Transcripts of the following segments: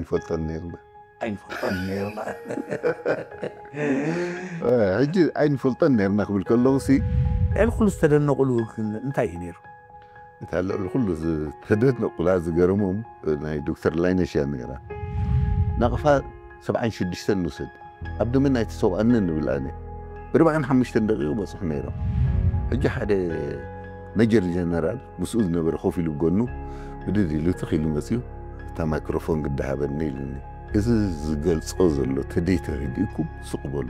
ኣይንፈልጦን ነርና። ኣይንፈልጦን ነርና። ሕጂ ኣይንፈልጦን ነርና ክብል ከለኹ ሲ ልዕሊ ኩሉ ዝተደነቑሉ ግን እንታይ እዩ ነይሩ? እታ ልዕሊ ኩሉ ዝተደነቑላ ዝገረሞም ናይ ዶክተር ላይነሽ እያ ነራ። ናቕፋ ሰብዓን ሽዱሽተን ንውሰድ። ኣብ ደመና ኣይተሰውኣንን ንብል ኣነ። ብርባዕን ሓሙሽተን ደቂቑ በፅሑ ነይሮም። ሕጂ ሓደ ሜጀር ጀነራል ምስኡ ዝነበረ ኮፍ ኢሉ ጎኑ ብድድ ኢሉ ትኽ ኢሉ መፅዩ፣ እታ ማይክሮፎን ግዲ ሃበኒ ኢሉኒ። እዚ ዝገልፆ ዘሎ ተደይ ተረዲእኩም ስቕ በሉ።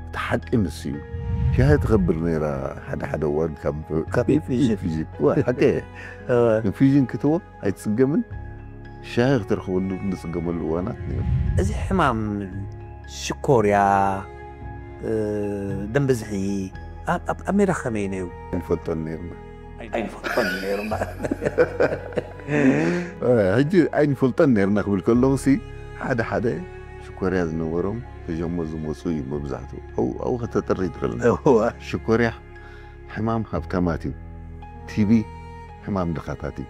እቲ ሓቂ ንሱ እዩ። ሻሂ ትኸብር ነይራ ሓደ ሓደ እዋን ካብ ካብ ኢንፊዥን። ኢንፊዥን። ዋ፣ ሓቂ እየ። ኢንፊዥን ክትቦ ኣይትፅገምን፣ ሻሂ ክትረኽበሉ ንፅገመሉ እዋናት ነይሩ። እዚ ሕማም ሽኮርያ፣ ደም ብዝሒ ኣብ ሜዳ ከመይ ነይሩ? ኣይንፈልጦን ነርና። ኣይንፈልጦን ነርና። ሕጂ ኣይንፈልጦን ነርና ክብል ከለኹ ሲ ሓደ ሓደ ሽኮርያ ዝነበሮም ተጀሞ ዝመፁ እዩ መብዛሕትኡ። ኣብኡ ከተጥሪ ትኽእል። ሽኮርያ ሕማም ሃብታማት እዩ። ቲቢ ሕማም ድኻታት እዩ።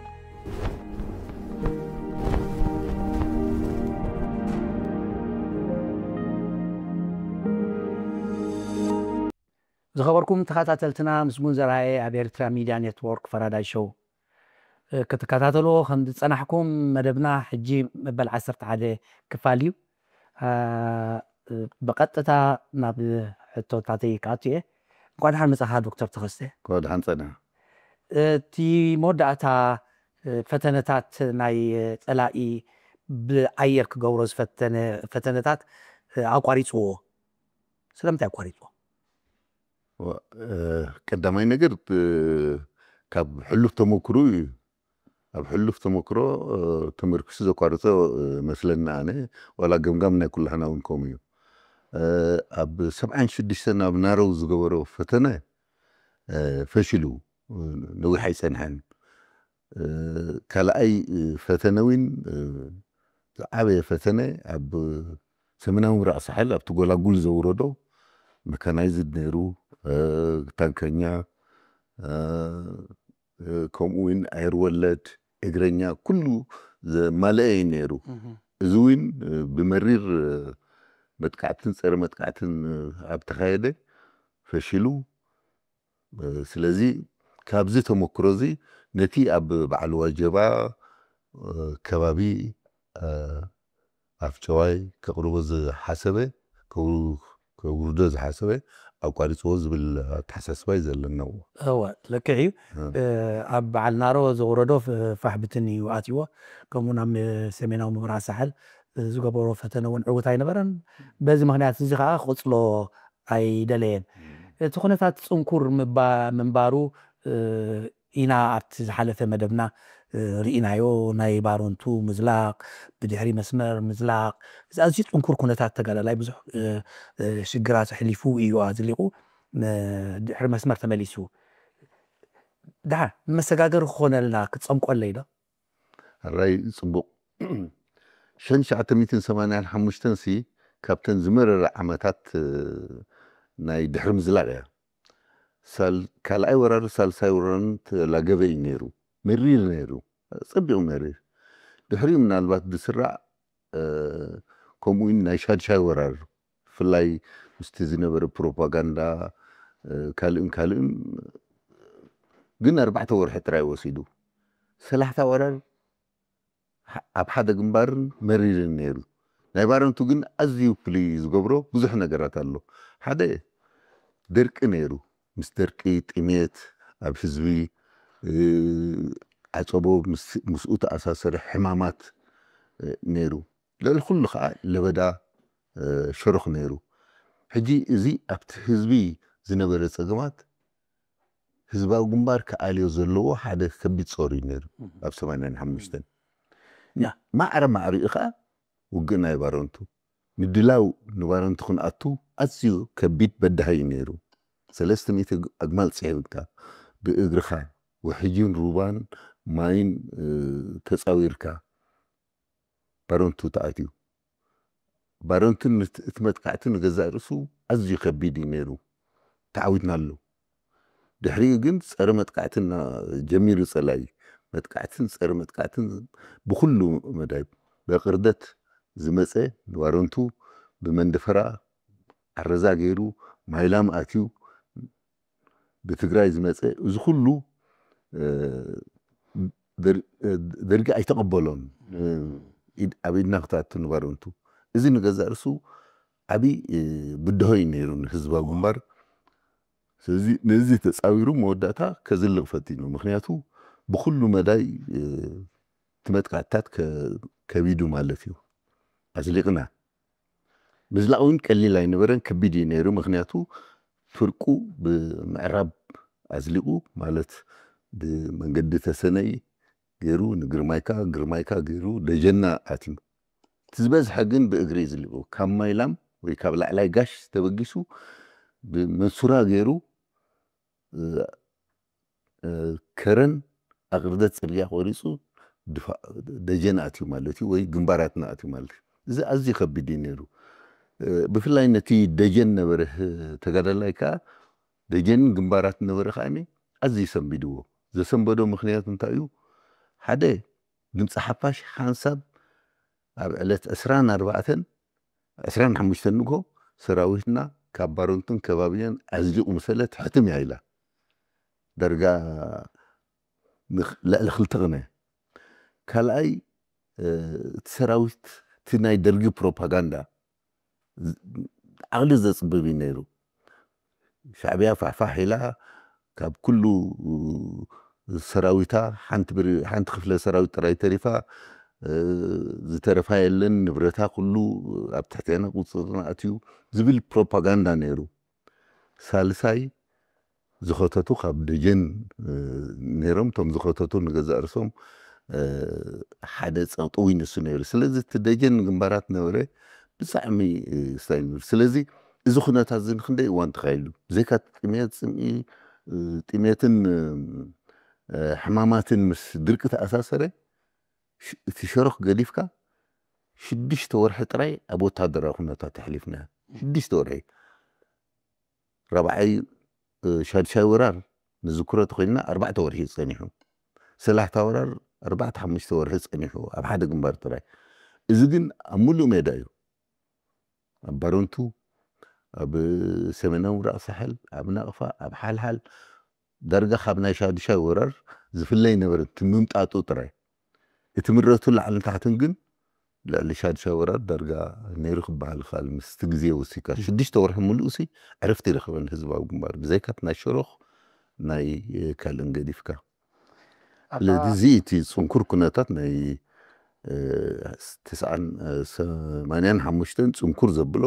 ዝኸበርኩም ተኸታተልትና፣ ምስጉን ዘርኣየ ኣብ ኤርትራ ሚድያ ኔትወርክ ፈራዳይ ሾው ክትከታተልዎ ከም ዝጸናሕኩም፣ መደብና ሕጂ መበል ዓሰርተ ሓደ ክፋል እዩ። ብቐጥታ ናብ ሕቶታተይ ክኣቱ እየ። እንኳዕ ደሓን መጻኻ ዶክተር ተኸስተ። እንኳዕ ደሓን ጸና። እቲ መወዳእታ ፈተነታት ናይ ጸላኢ ብኣየር ክገብሮ ዝፈተነ ፈተነታት ኣቋሪጽዎ። ስለምንታይ ኣቋሪጽዎ? ቀዳማይ ነገር ካብ ሕሉፍ ተመክሮ እዩ። ኣብ ሕሉፍ ተመክሮ ተመርኪሱ ዘቋረጸ መስለኒ ኣነ። ዋላ ገምጋም ናይ ኩላህና እውን ከምኡ እዩ። ኣብ ሰብዓን ሽዱሽተን ኣብ ናረው ዝገበሮ ፈተነ ፈሽሉ፣ ነዊሕ ኣይጸንሐን። ካልኣይ ፈተነ እውን ዝዓበየ ፈተነ ኣብ ሰሜናዊ ምብራቕ ሳሕል ኣብቲ ጎላጉል ዘውረዶ መካናይዝድ ነይሩ፣ ታንከኛ፣ ከምኡ እውን ኣየር ወለድ፣ እግረኛ፣ ኩሉ ዘማልአ እዩ ነይሩ። እዚ እውን ብመሪር መጥቃዕትን ጸረ መጥቃዕትን ኣብ ተኻየደ ፈሽሉ። ስለዚ ካብዚ ተመክሮ እዚ ነቲ ኣብ በዓል ዋጀባ ከባቢ ኣፍጨዋይ ከቕርቦ ዝሓሰበ ከውርዶ ዝሓሰበ ኣቋሪፅዎ ዝብል ኣተሓሳስባ እዩ ዘለና። እወ፣ ልክዕ እዩ። ኣብ በዓል ናሮ ዘውረዶ ፋሕ ብትን እዩ ኣትዎ። ከምኡ ናብ ሰሜናዊ ምብራቕ ሳሕል ዝገበሮ ፈተነ እውን ዕውት ኣይነበረን። በዚ ምክንያት እዚ ከዓ ክቕፅሎ ኣይደለየን። እቲ ኩነታት ፅንኩር ምንባሩ ኢና ኣብቲ ዝሓለፈ መደብና ርኢናዮ። ናይ ባረንቱ ምዝላቕ፣ ብድሕሪ መስመር ምዝላቕ፣ እዚ ኣዝዩ ፅንኩር ኩነታት ተጋዳላይ ብዙሕ ሽግራት ኣሕሊፉ እዩ ኣዝሊቑ ድሕሪ መስመር ተመሊሱ። ደሓር ንመሰጋገሪ ክኾነልና ክትፀምቆለይ ዶ? ሕራይ ፅቡቕ። ሸን ትሽዓተ ሚእትን ሰማንያን ሓሙሽተን ሲ ካብተን ዝመረረ ዓመታት ናይ ድሕሪ ምዝላቕ እያ። ካልኣይ ወራር ሳልሳይ ወራርን ተላገበ እዩ ነይሩ። መሪር ነይሩ። ጸቢቑ መሪር። ድሕሪኡ ምናልባት ዝስራዕ ከምኡ እውን ናይ ሻድሻይ ወራር ብፍላይ ምስቲ ዝነበረ ፕሮፓጋንዳ ካልእን ካልእን ግን ኣርባዕተ ወርሒ ጥራይ ወሲዱ። ሰላሕታ ወራር ኣብ ሓደ ግንባርን መሪርን ነይሩ። ናይ ባረንቱ ግን ኣዝዩ ፍልይ ዝገብሮ ብዙሕ ነገራት ኣሎ። ሓደ ደርቂ ነይሩ። ምስ ደርቂ፣ ጥሜት ኣብ ህዝቢ፣ ዓጸቦ ምስኡ ተኣሳሰረ ሕማማት ነይሩ። ልዕሊ ኩሉ ከዓ ለበዳ ሸሮኽ ነይሩ። ሕጂ እዚ ኣብቲ ህዝቢ ዝነበረ ጸገማት ህዝባዊ ግንባር ክኣልዮ ዘለዎ ሓደ ከቢድ ጾር እዩ ነይሩ ኣብ ሰማንያን ሓሙሽተን። ማዕረ ማዕሪኡ ከዓ ውግእ ናይ ባረንቱ ምድላው ንባረንቱ ክንኣቱ ኣዝዩ ከቢድ በዳሂ እዩ ነይሩ። ሰለስተ ሚእቲ ኣግማል ጽዒርካ ብእግርኻ ውሕጅን ሩባን ማይን ተጻዊርካ ባረንቱ ተኣትዩ። ባረንቱን እቲ መጥቃዕቲ ንገዛእ ርእሱ ኣዝዩ ከቢድ እዩ ነይሩ። ተዓዊትናሉ። ድሕሪኡ ግን ጸረ መጥቃዕትና ጀሚሩ ጸላኢ መጥቃዕትን ጸረ መጥቃዕትን ብኩሉ መዳይ በቅርደት ዝመፀ ንባረንቱ ብመንደፈራ ዓረዛ ገይሩ ማይላም ኣትዩ ብትግራይ ዝመፀ እዚ ኩሉ ደርጊ ኣይተቐበሎን። ኣብ ኢድና ክታቱ ንባረንቱ እዚ ንገዛእ ርሱ ዓብዪ ብድሆ እዩ ነይሩ ንህዝባዊ ግንባር። ስለዚ ነዚ ተፃዊሩ መወዳእታ ከዝልቕ ፈቲኑ። ምክንያቱ ብኩሉ መዳይ እቲ መጥቃዕትታት ከቢዱ ማለት እዩ። ኣዝሊቕና ምዝላቕ እውን ቀሊል ኣይነበረን፣ ከቢድ እዩ ነይሩ። ምክንያቱ ፍርቁ ብምዕራብ ኣዝሊቑ ማለት ብመንገዲ ተሰነይ ገይሩ ንግርማይካ፣ ግርማይካ ገይሩ ደጀና ኣትዩ። እቲ ዝበዝሐ ግን ብእግሪ እዩ ዝሊቑ። ካብ ማይላም ወይ ካብ ላዕላይ ጋሽ ተበጊሱ ብመንሱራ ገይሩ ከረን ኣቅርደት ፅርግያ ቆሪፁ ደጀን ኣትዩ ማለት እዩ፣ ወይ ግንባራትና ኣትዩ ማለት እዩ። እዚ ኣዝዩ ከቢድ እዩ ነይሩ። ብፍላይ ነቲ ደጀን ነበረ ተጋዳላይ ከዓ ደጀንን ግንባራት ነበረ ከዓ ኣዝዩ ሰንቢድዎ። ዘሰንበዶ ምክንያት እንታይ እዩ? ሓደ ድምፂ ሓፋሽ ሓንሳብ ኣብ ዕለት ዕስራን ኣርባዕተን ዕስራን ሓሙሽተን ንግሆ ሰራዊትና ካብ ባረንቱን ከባቢያን ኣዝሊቑ ምሰለ ትሕትም እያ ኢላ። ዳርጋ ልዕሊ ክልተ ቅነ። ካልኣይ እቲ ሰራዊት እቲ ናይ ደርጊ ፕሮፓጋንዳ ዓቕሊ ዘፅብብ እዩ ነይሩ። ሻዕብያ ፋሕፋሕ ኢላ ካብ ኩሉ ሰራዊታ ሓንቲ ክፍለ ሰራዊት ጥራይ ተሪፋ፣ ዝተረፋ የለን፣ ንብረታ ኩሉ ኣብ ትሕቴና ቁፅፅርና ኣትዩ ዝብል ፕሮፓጋንዳ ነይሩ። ሳልሳይ ዝኸተቱ ካብ ደጀን ነይሮም። እቶም ዝኸተቱ ንገዛእ ርሶም ሓደ ፀቕጢ እውን ንሱ ነይሩ። ስለዚ እቲ ደጀን ግንባራት ነበረ ብጣዕሚ ስታይ ነይሩ። ስለዚ እዚ ኩነታት እዚ ንክንደይ እዋን ተኻይሉ ብዘይካ ጥሜት፣ ፅምኢ፣ ጥሜትን ሕማማትን ምስ ድርቂ ተኣሳሰረ። እቲ ሸሮኽ ገዲፍካ ሽዱሽተ ወርሒ ጥራይ ኣብ ወታደራዊ ኩነታት ተሕሊፍና። ሽዱሽተ ወርሒ ራብዓይ ሻድሻይ ወራር ንዝክሮ ተኮይንና ኣርባዕተ ወርሒ ጸኒሑ። ሰላሕታ ወራር ኣርባዕተ ሓሙሽተ ወርሒ ጸኒሑ ኣብ ሓደ ግንባር ጥራይ። እዚ ግን ኣብ ሙሉእ ሜዳ እዩ። ኣብ ባረንቱ፣ ኣብ ሰሜናዊ ምብራቕ ሳሕል፣ ኣብ ናቕፋ፣ ኣብ ሓልሓል ዳርጋ ካብ ናይ ሻድሻይ ወራር ዝፍለይ ነበረ እቲ ምምጣጡ ጥራይ። እቲ ምረቱ ላዕልን ታሕትን ግን ልዕሊ ሻድሻይ ወራር ዳርጋ ነይሩ ክበሃል ይከኣል። ምስቲ ግዜ ወሲካ ሽዱሽተ ወርሒ ሙሉእ ሲ ዕረፍቲ ይረኽበን ህዝባዊ ግንባር ብዘይካ ናይ ሸሮኽ ናይ ካልእን ገዲፍካ። ስለዚ እቲ ጽንኩር ኩነታት ናይ ተስዓን ሰማንያን ሓሙሽተን ጽንኩር ዘብሎ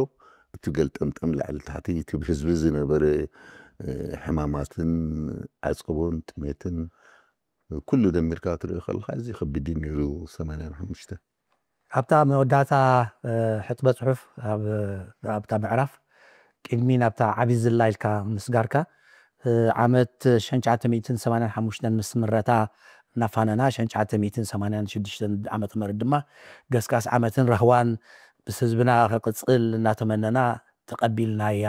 እቲ ገልጠምጠም ላዕሊ ታሕቲ እቲ ብህዝቢ ዝነበረ ሕማማትን ዓጸቦን ጥሜትን ኩሉ ደሚርካ ክትሪኦ ከለካ እዚ ከቢድ እዩ ነይሩ። ሰማንያን ሓሙሽተ ኣብታ መወዳእታ ሕጥበ ጽሑፍ ኣብታ ምዕራፍ ቅድሚ ናብታ ዓቢ ዝላ ኢልካ ምስጋርካ ዓመት ሸንጫተ ሚእትን ሰማንያን ሓሙሽተን ምስ ምረታ እናፋነና ሸንጫተ ሚእትን ሰማንያን ሽዱሽተን ዓመተ ምህረት ድማ ገስጋስ ዓመትን ራህዋን ምስ ህዝብና ክቅጽል እናተመነና ተቐቢልናያ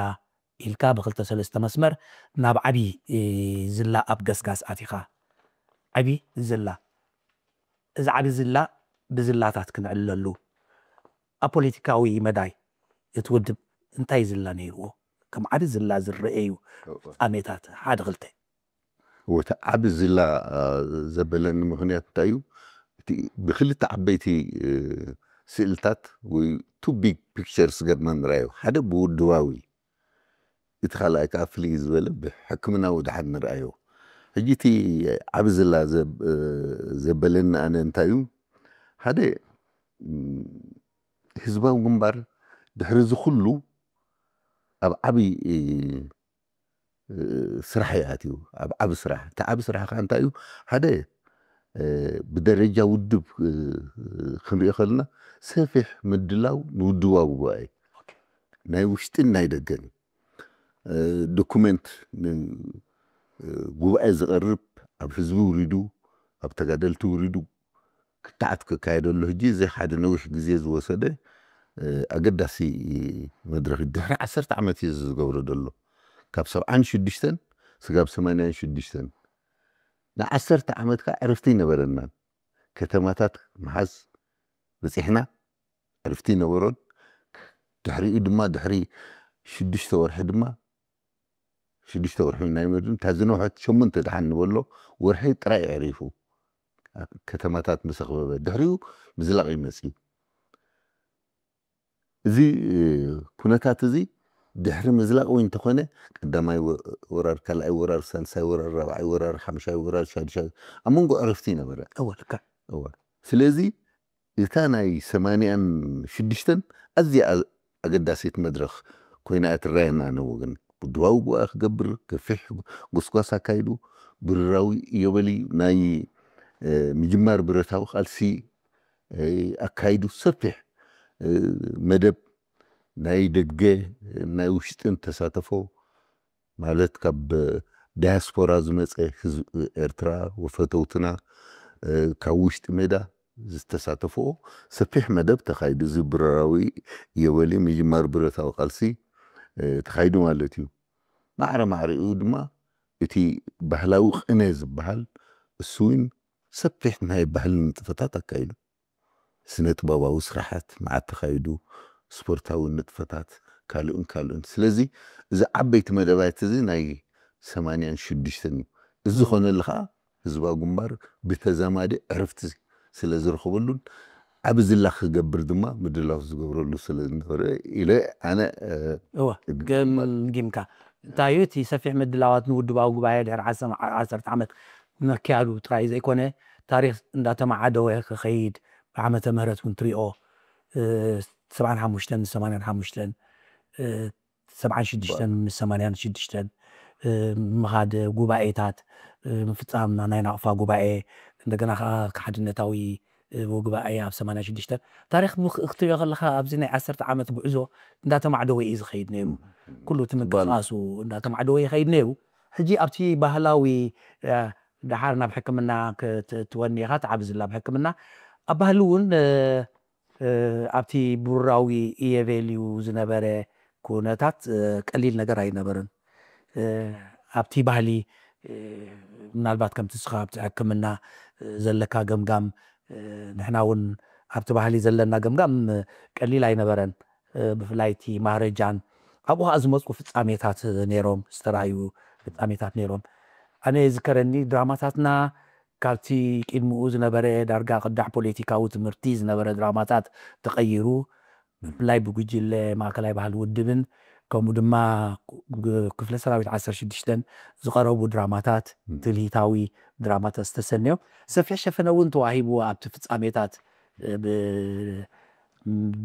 ኢልካ ብክልተ ሰለስተ መስመር ናብ ዓቢ ዝላ ኣብ ገስጋስ ኣቲኻ። ዓቢ ዝላ። እዚ ዓቢ ዝላ ብዝላታት ክንዕለሉ ኣብ ፖለቲካዊ መዳይ እቲ ውድብ እንታይ ዝላ ነይርዎ? ከም ዓቢ ዝላ ዝረኣዩ ፍጻሜታት ሓደ ክልተ። ወቲ ዓቢ ዝላ ዘበለኒ ምክንያት እንታይ እዩ? እቲ ብክልተ ዓበይቲ ስእልታት ወይ two big pictures ገርና ንርኣዮ። ሓደ ብውድባዊ፣ እቲ ካልኣይ ከዓ ፍልይ ዝበለ ብሕክምናዊ ድሓን ንርኣዮ። ሕጂ እቲ ዓቢ ዝላ ዘበለኒ ኣነ እንታይ እዩ? ሓደ ህዝባዊ ግንባር ድሕሪ እዚ ኩሉ ኣብ ዓቢ ስራሕ እዩ ኣትዩ። ኣብ ዓቢ ስራሕ፣ እቲ ዓቢ ስራሕ ከዓ እንታይ እዩ? ሓደ ብደረጃ ውድብ ክንሪኦ ከለና ሰፊሕ ምድላው ንውድባዊ ጉባኤ ናይ ውሽጥን ናይ ደገን ዶኩመንት ጉባኤ ዝቐርብ ኣብ ህዝቢ ውሪዱ ኣብ ተጋደልቲ ውሪዱ ክትዓት ክካየደሉ ሕጂ እዚ ሓደ ነዊሕ ግዜ ዝወሰደ ኣገዳሲ መድረኽ ድሕሪ ዓሰርተ ዓመት እዩ ዝገብሮ ዘሎ። ካብ ሰብዓን ሽዱሽተን ስጋብ ሰማንያን ሽዱሽተን ንዓሰርተ ዓመት ከዓ ዕረፍቲ ይነበረናን። ከተማታት ምሓዝ በጺሕና። ዕርፍቲ ነበሮን። ድሕሪኡ ድማ ድሕሪ ሽዱሽተ ወርሒ ድማ ሽዱሽተ ወርሒ ናይ መድን እታ ዝነውሐት ሸሞንተ ደሓን ንበሎ ወርሒ ጥራይ ኣዕሪፉ። ከተማታት ምስ ኣኽበበ ድሕሪኡ ምዝላቕ ይመጽእ እዩ። እዚ ኩነታት እዚ ድሕሪ ምዝላቕ ወይ እንተኾነ ቀዳማይ ወራር ካልኣይ ወራር ሳልሳይ ወራር ራብዓይ ወራር ሓምሻይ ወራር ሻድሻይ ኣብ መንጎ ዕረፍቲ ነበረ። እወ ልካ እወ ስለዚ እታ ናይ ሰማንያን ሽዱሽተን ኣዝያ ኣገዳሲት መድረኽ ኮይና እያ ትረኣየና። ነወግን ውድባዊ ጉባኤ ክገብር ገፊሕ ጎስጓስ ኣካይዱ ብርራዊ እዮበሊ ናይ ምጅማር ብረታዊ ቃልሲ ኣካይዱ ሰፊሕ መደብ ናይ ደገ ናይ ውሽጥን ተሳተፎ ማለት ካብ ዳያስፖራ ዝመፀ ህዝቢ ኤርትራ ወፈተውትና ካብ ውሽጢ ሜዳ ዝተሳተፍኦ ሰፊሕ መደብ ተኻይዱ። እዚ ብረራዊ የበሊ ምጅማር ብረታዊ ቃልሲ ተኻይዱ ማለት እዩ። ማዕረ ማዕሪኡ ድማ እቲ ባህላዊ ቅነ ዝበሃል እሱ እውን ሰፊሕ ናይ ባህሊ ንጥፈታት ኣካይዱ። ስነ ጥበባዊ ስራሓት መዓት ተኻይዱ፣ ስፖርታዊ ንጥፈታት ካልኡን ካልኡን። ስለዚ እዚ ዓበይቲ መደባት እዚ ናይ ሰማንያን ሽዱሽተን እዩ። እዚ ዝኾነሉ ከዓ ህዝባዊ ግንባር ብተዛማዲ ዕርፍቲ ስለ ዝረኸበሉን ዓቢ ዝላ ክገብር ድማ ምድላው ዝገብረሉ ስለ ዝነበረ ኢለ ኣነ እወ ገምጊምካ እንታይ እዩ እቲ ሰፊሕ ምድላዋት ንውድባዊ ጉባኤ ድሕሪ ዓሰርተ ዓመት ምክያዱ ጥራይ ዘይኮነ ታሪኽ እንዳተማዓደወ ክኸይድ ብዓመተ ምህረት እውን ትሪኦ ሰብዓን ሓሙሽተን ሰማንያን ሓሙሽተን ሰብዓን ሽዱሽተን ምስ ሰማንያን ሽዱሽተን ምኻድ ጉባኤታት ምፍፃም ናይ ናቕፋ ጉባኤ እንደገና ከዓ ሓድነታዊ ጉባኤ ኣብ ሰማንያን ሽዱሽተን ታሪኽ ክትሪኦ ከለካ ኣብዚ ናይ ዓሰርተ ዓመት ጉዕዞ እንዳተማዕደወ እዩ ዝኸይድ ነይሩ። ኩሉ እቲ ምንቅስቃሱ እንዳተማዕደወ ይኸይድ ነይሩ። ሕጂ ኣብቲ ባህላዊ ድሓር ናብ ሕክምና ክትወኒ ኢኻ ትዓብዝላ ኣብ ሕክምና ኣብ ባህሊ እውን ኣብቲ ብሩራዊ ኢየቬልዩ ዝነበረ ኩነታት ቀሊል ነገር ኣይነበርን። ኣብቲ ባህሊ ምናልባት ከምቲ ስኻ ኣብቲ ሕክምና ዘለካ ገምጋም ንሕና እውን ኣብቲ ባህሊ ዘለና ገምጋም ቀሊል ኣይነበረን። ብፍላይ እቲ ማህረጃን ኣብኡ ከዓ ዝመፁ ፍፃሜታት ነይሮም ዝተረኣዩ ፍፃሜታት ነይሮም። ኣነ ዝከረኒ ድራማታትና ካብቲ ቅድሚኡ ዝነበረ ዳርጋ ቅዳሕ ፖለቲካዊ ትምህርቲ ዝነበረ ድራማታት ተቐይሩ ብፍላይ ብጉጅለ ማእከላይ ባህሊ ውድብን ከምኡ ድማ ክፍለ ሰራዊት ዓሰርተ ሽዱሽተን ዝቐረቡ ድራማታት ትልሂታዊ ድራማታት ዝተሰነዮም ሰፊሕ ሸፈነ እውን ተዋሂብዎ ኣብቲ ፍፃሜታት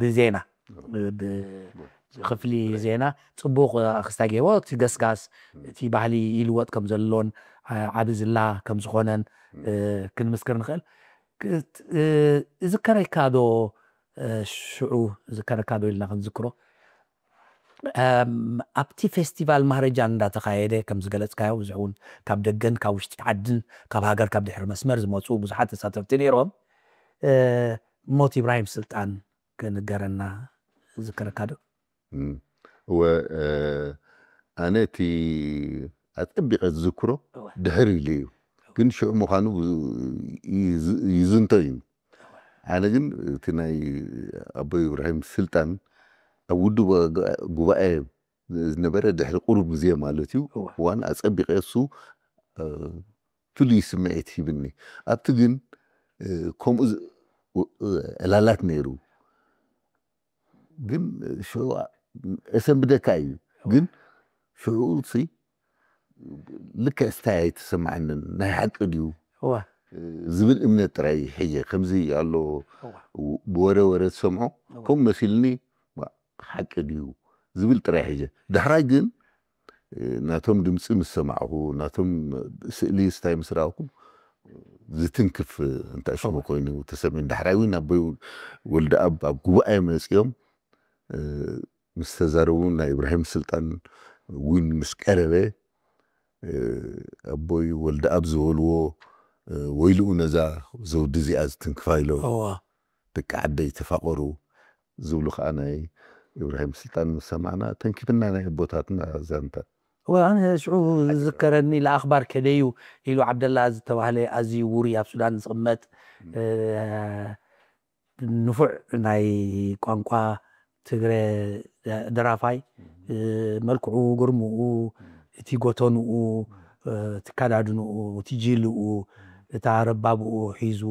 ብዜና ክፍሊ ዜና ፅቡቕ ክስታይ ገይርዎ እቲ ገስጋስ እቲ ባህሊ ይልወጥ ከም ዘሎን ዓቢ ዝላ ከም ዝኾነን ክንምስክር ንኽእል። ዝከረካ ዶ ሽዑ ዝከረካ ዶ ኢልና ክንዝክሮ ኣብቲ ፌስቲቫል ማህረጃን እንዳተኻየደ ከም ዝገለፅካዮ ብዙሕ እውን ካብ ደገን ካብ ውሽጢ ዓድን ካብ ሃገር ካብ ድሕሪ መስመር ዝመፁ ብዙሓት ተሳተፍቲ ነይሮም። ሞት ኢብራሂም ስልጣን ክንገረና ዝከረካ ዶ? እወ ኣነ እቲ ኣፀቢቐ ዝዝክሮ ድሕር ኢሉ እዩ። ግን ሽዑ ምዃኑ ይዝንቶ እዩ። ኣነ ግን እቲ ናይ ኣቦይ ኢብራሂም ስልጣን ኣብ ውድብ ጉባኤ ዝነበረ ድሕሪ ቁሩብ ግዜ ማለት እዩ። እዋን ኣፀቢቐ እሱ ፍሉይ ስምዒት ሂብኒ። ኣብቲ ግን ከምኡ ዕላላት ነይሩ። ግን ሽዑ እሰንብደካ እዩ። ግን ሽዑ ሲ ልክዕ ስታይ ኣይተሰማዓንን። ናይ ሓቂ ድዩ ዝብል እምነት ጥራይ ሕየ ከምዚ ኣሎ ብወረ ወረ ዝሰምዖ ከምኡ መሲልኒ ሓቂ ድዩ ዝብል ጥራይ ሕየ። ዳሕራይ ግን ናቶም ድምፂ ምስ ሰማዕኹ ናቶም ስእሊ ስታይ ምስ ረኣኹ ዝትንክፍ እንታይ ሽሙ ኮይኑ ተሰሚዑ። ዳሕራይ እውን ኣቦይ ወልደኣብ ኣብ ጉባኤ መፂኦም ምስ ተዛረቡ ናይ ኢብራሂም ስልጣን እውን ምስ ቀረበ ኣቦይ ወልደኣብ ዝበልዎ ወይልኡ ነዛ ዘውዲ እዚኣ ዝትንክፋ ኢሎም ደቂ ዓደይ ተፋቐሩ ዝብሉ ከዓ ናይ ኢብራሂም ስልጣን ምስ ሰማዕና ተንኪፍና ናይ ኣቦታትና ዛንታ። ኣነ ሽዑ ዝዝከረኒ ለኣኽባር ከደዩ ኢሉ ዓብደላ ዝተባህለ ኣዝዩ ውሩይ ኣብ ሱዳን ዝቕመጥ እ፣ ንፉዕ ናይ ቋንቋ ትግረ ደራፋይ፣ መልክዑ፣ ግርምኡ፣ እቲ ጎተንኡ፣ እቲ ካዳድንኡ፣ እቲ ጅልኡ፣ እታ ረባብኡ ሒዙ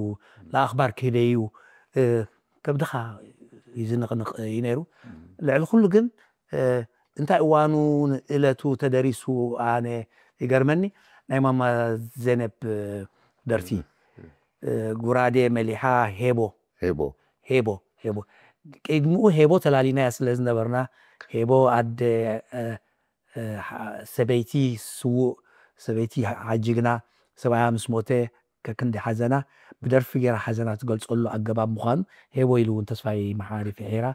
ንኣኽባር ክህደዩ ከብድኻ ይዝንቕንቕ እዩ ነይሩ። ልዕሊ ኩሉ ግን እንታይ እዋኑ እለቱ ተደሪሱ ኣነ ይገርመኒ። ናይ ማማ ዜነብ ደርፊ፣ ጉራዴ መሊሓ ሄቦ ሄቦ ሄቦ ሄቦ ቅድሚኡ ሄቦ ተላሊናያ ስለ ዝነበርና፣ ሄቦ ኣደ ሰበይቲ ስዉእ፣ ሰበይቲ ሓጅግና፣ ሰብኣያ ምስ ሞተ ከክንዲ ሓዘና ብደርፊ ገይራ ሓዘና ትገልፀሉ ኣገባብ ምዃኑ ሄቦ ኢሉ እውን ተስፋይ መሓሪ ፍሒራ።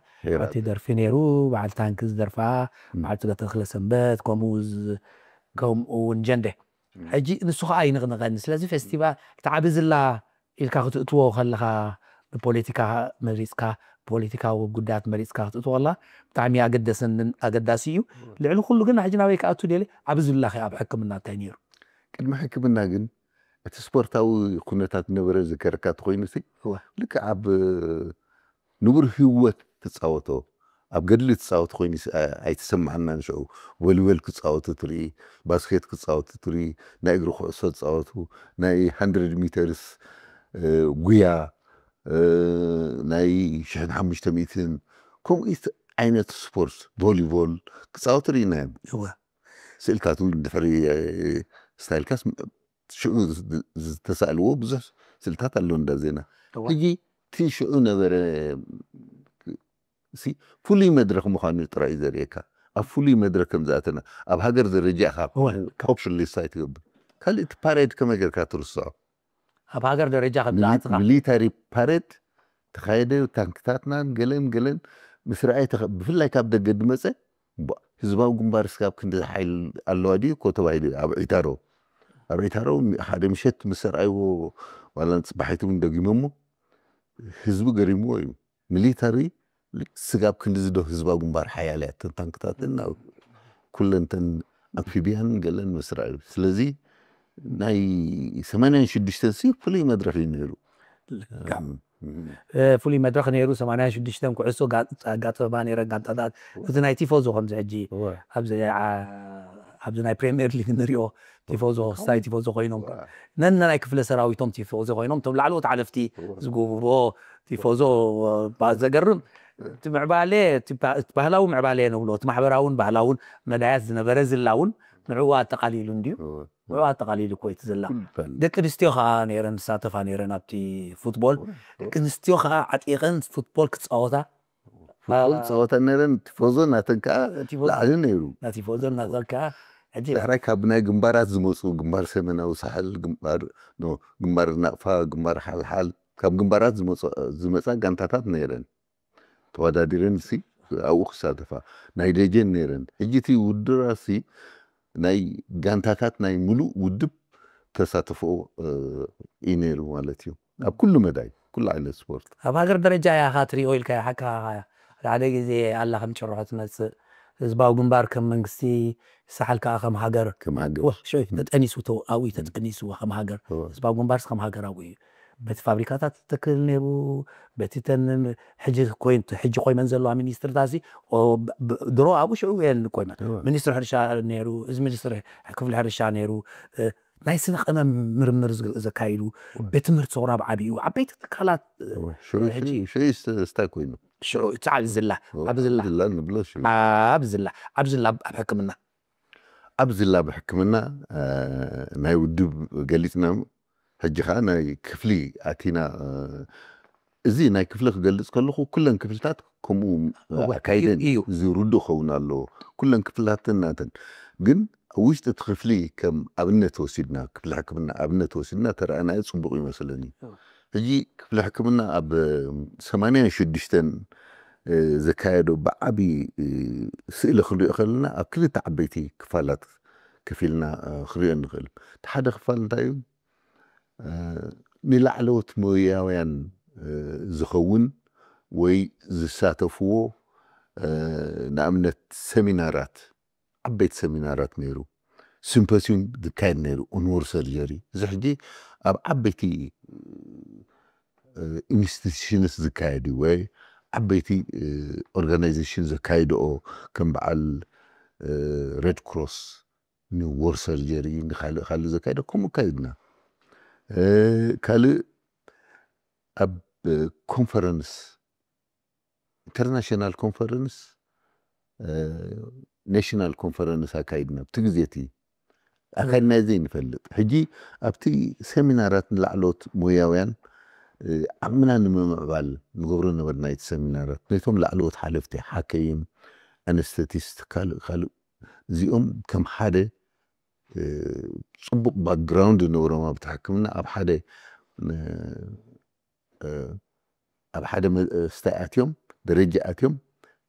ኣብቲ ደርፊ ነይሩ። በዓል ታንክ ዝደርፋ፣ በዓል ፅገ ተክለ ሰንበት፣ ከምኡ ከምኡ እውን ጀንደ። ሕጂ ንሱ ከዓ ይንቕንቐኒ። ስለዚ ፌስቲቫል እቲ ዓቢ ዝላ ኢልካ ክትእትዎ ከለኻ፣ ንፖለቲካ መሪፅካ፣ ፖለቲካዊ ጉዳያት መሪፅካ ክትእትዎ ከለኻ ብጣዕሚ ኣገደስን ኣገዳሲ እዩ። ልዕሊ ኩሉ ግን ሕጂ ናበይ ክኣቱ ደሊ? ዓቢ ዝላ ኣብ ሕክምና እንታይ ነይሩ? ቅድሚ ሕክምና ግን እቲ ስፖርታዊ ኩነታት ነበረ ዝከረካ ተኮይኑ ልክዕ ኣብ ንቡር ህይወት ትፃወቶ ኣብ ገድሊ ትፃወት ኮይኑ ኣይተሰማዓናን። ሽዑ ቮሊቦል ክፃወቱ ትርኢ፣ ባስኬት ክፃወቱ ትርኢ፣ ናይ እግሪ ኩዕሶ ዝፃወቱ፣ ናይ ሃንድረድ ሚተርስ ጉያ፣ ናይ ሽሕን ሓሙሽተ ሚእትን ከምኡ ዓይነት ስፖርት ቮሊቦል ክፃወቱ ርኢናዮም። ስእልታት እውን ድሕሪ ስታይልካስ ሽዑ ዝተሳእልዎ ብዙሕ ስእልታት ኣሎ እንዳ ዜና። ሕጂ እቲ ሽዑ ነበረ ፍሉይ መድረኽ ምዃኑ ጥራይ እዩ ዘርእየካ። ኣብ ፍሉይ መድረኽ ከም ዝኣተና ኣብ ሃገር ደረጃ ኢኻ ፖፕሽን ሊስታይ ትገብር። ካልእ እቲ ፓሬድ ከመይ ጌርካ ትርስዖ? ኣብ ሃገር ደረጃ ከም ዝኣትኻ ሚሊታሪ ፓሬድ ተኻየደ። ታንክታትናን ገለን ገለን ምስ ረኣየ ብፍላይ ካብ ደገ ድመፀ ህዝባዊ ግንባር ስጋብ ክንዲ ሓይል ኣለዋ ድዩ እኮ ተባሂሉ ኣብ ዒታሮ ኣብ ዒታሮ ሓደ ምሸት ምስ ረኣይዎ ዋላ ንፅባሒቱ እውን ደጊሞሞ ህዝቢ ገሪምዎ እዩ። ሚሊታሪ ስጋብ ክንዲ ዝዶ ህዝባዊ ግንባር ሓያል እያ። እተን ታንክታትን ኩለን እተን ኣምፊቢያን ገለን ምስ ረኣዩ ስለዚ ናይ ሰማንያን ሽዱሽተን ሲ ፍሉይ መድረኽ እዩ ነይሩ። ፍሉይ መድረኽ ነይሩ። ሰማንያን ሽዱሽተን ኩዕሶ ኣጋጠማ ነይረን ጋንታታት። እቲ ናይ ቲፎዞ ከምዚ ሕጂ ኣብዚ ናይ ፕሪምየር ሊግ ንሪኦ ቲፎዞ ስታይ ቲፎዞ ኮይኖም ነናይ ክፍለ ሰራዊቶም ቲፎዞ ኮይኖም እቶም ላዕለዎት ሓለፍቲ ዝገብርዎ ቲፎዞ ዘገርም እቲ ምዕባለ ባህላዊ ምዕባለ ንብሎ እቲ ማሕበራውን ባህላውን መዳያት ዝነበረ ዝላ እውን ንዕኡ ኣጠቃሊሉ እንድዩ። ንዕኡ ኣጠቃሊሉ እኮ እቲ ዝላ። ደቂ ኣንስትዮ ከዓ ነይረን ዝሳተፋ ነይረን ኣብቲ ፉትቦል። ደቂ ኣንስትዮ ከዓ ዓጢቐን ፉትቦል ክፃወታ ፉትቦል ፃወታ ነይረን። ቲፎዞ ናተን ከዓ ላዕሊ ነይሩ። ቲፎዞ ናተን ከዓ ሕጂ ዳሕራይ ካብ ናይ ግንባራት ዝመፁ ግንባር ሰሜናዊ ሳሕል፣ ግንባር ናቕፋ፣ ግንባር ሓልሓል ካብ ግንባራት ዝመፃ ጋንታታት ነይረን። ተወዳዲረን ሲ ኣብኡ ክሳተፋ ናይ ደጀን ነይረን። ሕጂ እቲ ውድድራት ሲ ናይ ጋንታታት ናይ ሙሉእ ውድብ ተሳተፎ እዩ ነይሩ ማለት እዩ። ኣብ ኩሉ መዳይ ኩሉ ዓይነት ስፖርት ኣብ ሃገር ደረጃ እያ ካ ትሪኦ ኢልካ ሓካ ሓደ ግዜ ኣላ ከም ጭርሖ ትመፅእ ህዝባዊ ግንባር ከም መንግስቲ ሳሓል ከዓ ከም ሃገር ከም ሃገር ሽዑ ተጠኒሱ ኣብኡ ተጠኒሱ ከም ሃገር ህዝባዊ ግንባርስ ከም ሃገር ኣብኡ እዩ በቲ ፋብሪካታት ተክል ነይሩ በቲ ተን ሕጂ ኮይን ሕጂ ኮይመን ዘለዋ ሚኒስትርታት ሲ ድሮ ኣብኡ ሽዑ እየን ኮይመን ሚኒስትር ሕርሻ ነይሩ እዚ ሚኒስትር ክፍሊ ሕርሻ ነይሩ ናይ ስነ ቀመም ምርምር ዘካይዱ ቤት ትምህርቲ ሰውራ ብዓቢኡ ዓበይቲ ትካላት ሽዑ ስታይ ኮይኑ ሽዑ እቲ ዓብ ዝላ ዓብ ዝላ ዝላ ንብሎ ሽዑ ዓብ ዝላ ዓብ ዝላ ኣብ ሕክምና ዓብ ዝላ ብሕክምና ናይ ውድብ ገሊፅና ሕጂ ከዓ ናይ ክፍሊ ኣቲና እዚ ናይ ክፍሊ ክገልፅ ከለኹ ኩለን ክፍልታት ከምኡ ኣካይደን እዩ ዝርድእ ክኸውን ኣለዎ ኩለን ክፍልታት ናተን ግን ውሽጢ እቲ ክፍሊ ከም ኣብነት ወሲድና ክፍሊ ሕክምና ኣብነት ወሲድና ተረኣናዮ ፅቡቅ ይመስለኒ ሕጂ ክፍሊ ሕክምና ኣብ ሰማንያን ሽዱሽተን ዘካየዶ ብዓቢ ስእሊ ክንሪኦ ከለና ኣብ ክልተ ዓበይቲ ክፋላት ከፊልና ክንሪኦ ንኽእል እቲ ሓደ ክፋል እንታይ እዩ ንላዕለዎት ሞያውያን ዝኸውን ወይ ዝሳተፍዎ ንኣብነት ሰሚናራት ዓበይቲ ሰሚናራት ነይሩ ሲምፖሲዩም ዝካየድ ነይሩ ኡንወር ሰርጀሪ እዚ ሕጂ ኣብ ዓበይቲ ኢንስቲትሽንስ ዝካየድ እዩ ወይ ዓበይቲ ኦርጋናይዜሽን ዘካይድኦ ከም በዓል ሬድ ክሮስ፣ ኒው ዎር ሰርጀሪ፣ ንካልእ ካልእ ዘካይዶ ከምኡ ኣካይድና። ካልእ ኣብ ኮንፈረንስ፣ ኢንተርናሽናል ኮንፈረንስ፣ ኔሽናል ኮንፈረንስ ኣካይድና ኣብቲ ግዜ እቲ ኣካይድና ዘይንፈልጥ። ሕጂ ኣብቲ ሰሚናራት ንላዕሎት ሞያውያን ዓቕምና ንምምዕባል ንገብሮ ነበርና። እቲ ሰሚናራት ነቶም ላዕለዎት ሓለፍቲ፣ ሓከይም፣ ኣነስተቲስት፣ ካልእ ካልእ፣ እዚኦም ከም ሓደ ጽቡቕ ባክግራውንድ ነበሮም ኣብቲ ሕክምና ኣብ ሓደ ኣብ ሓደ መስተ ኣትዮም፣ ደረጃ ኣትዮም፣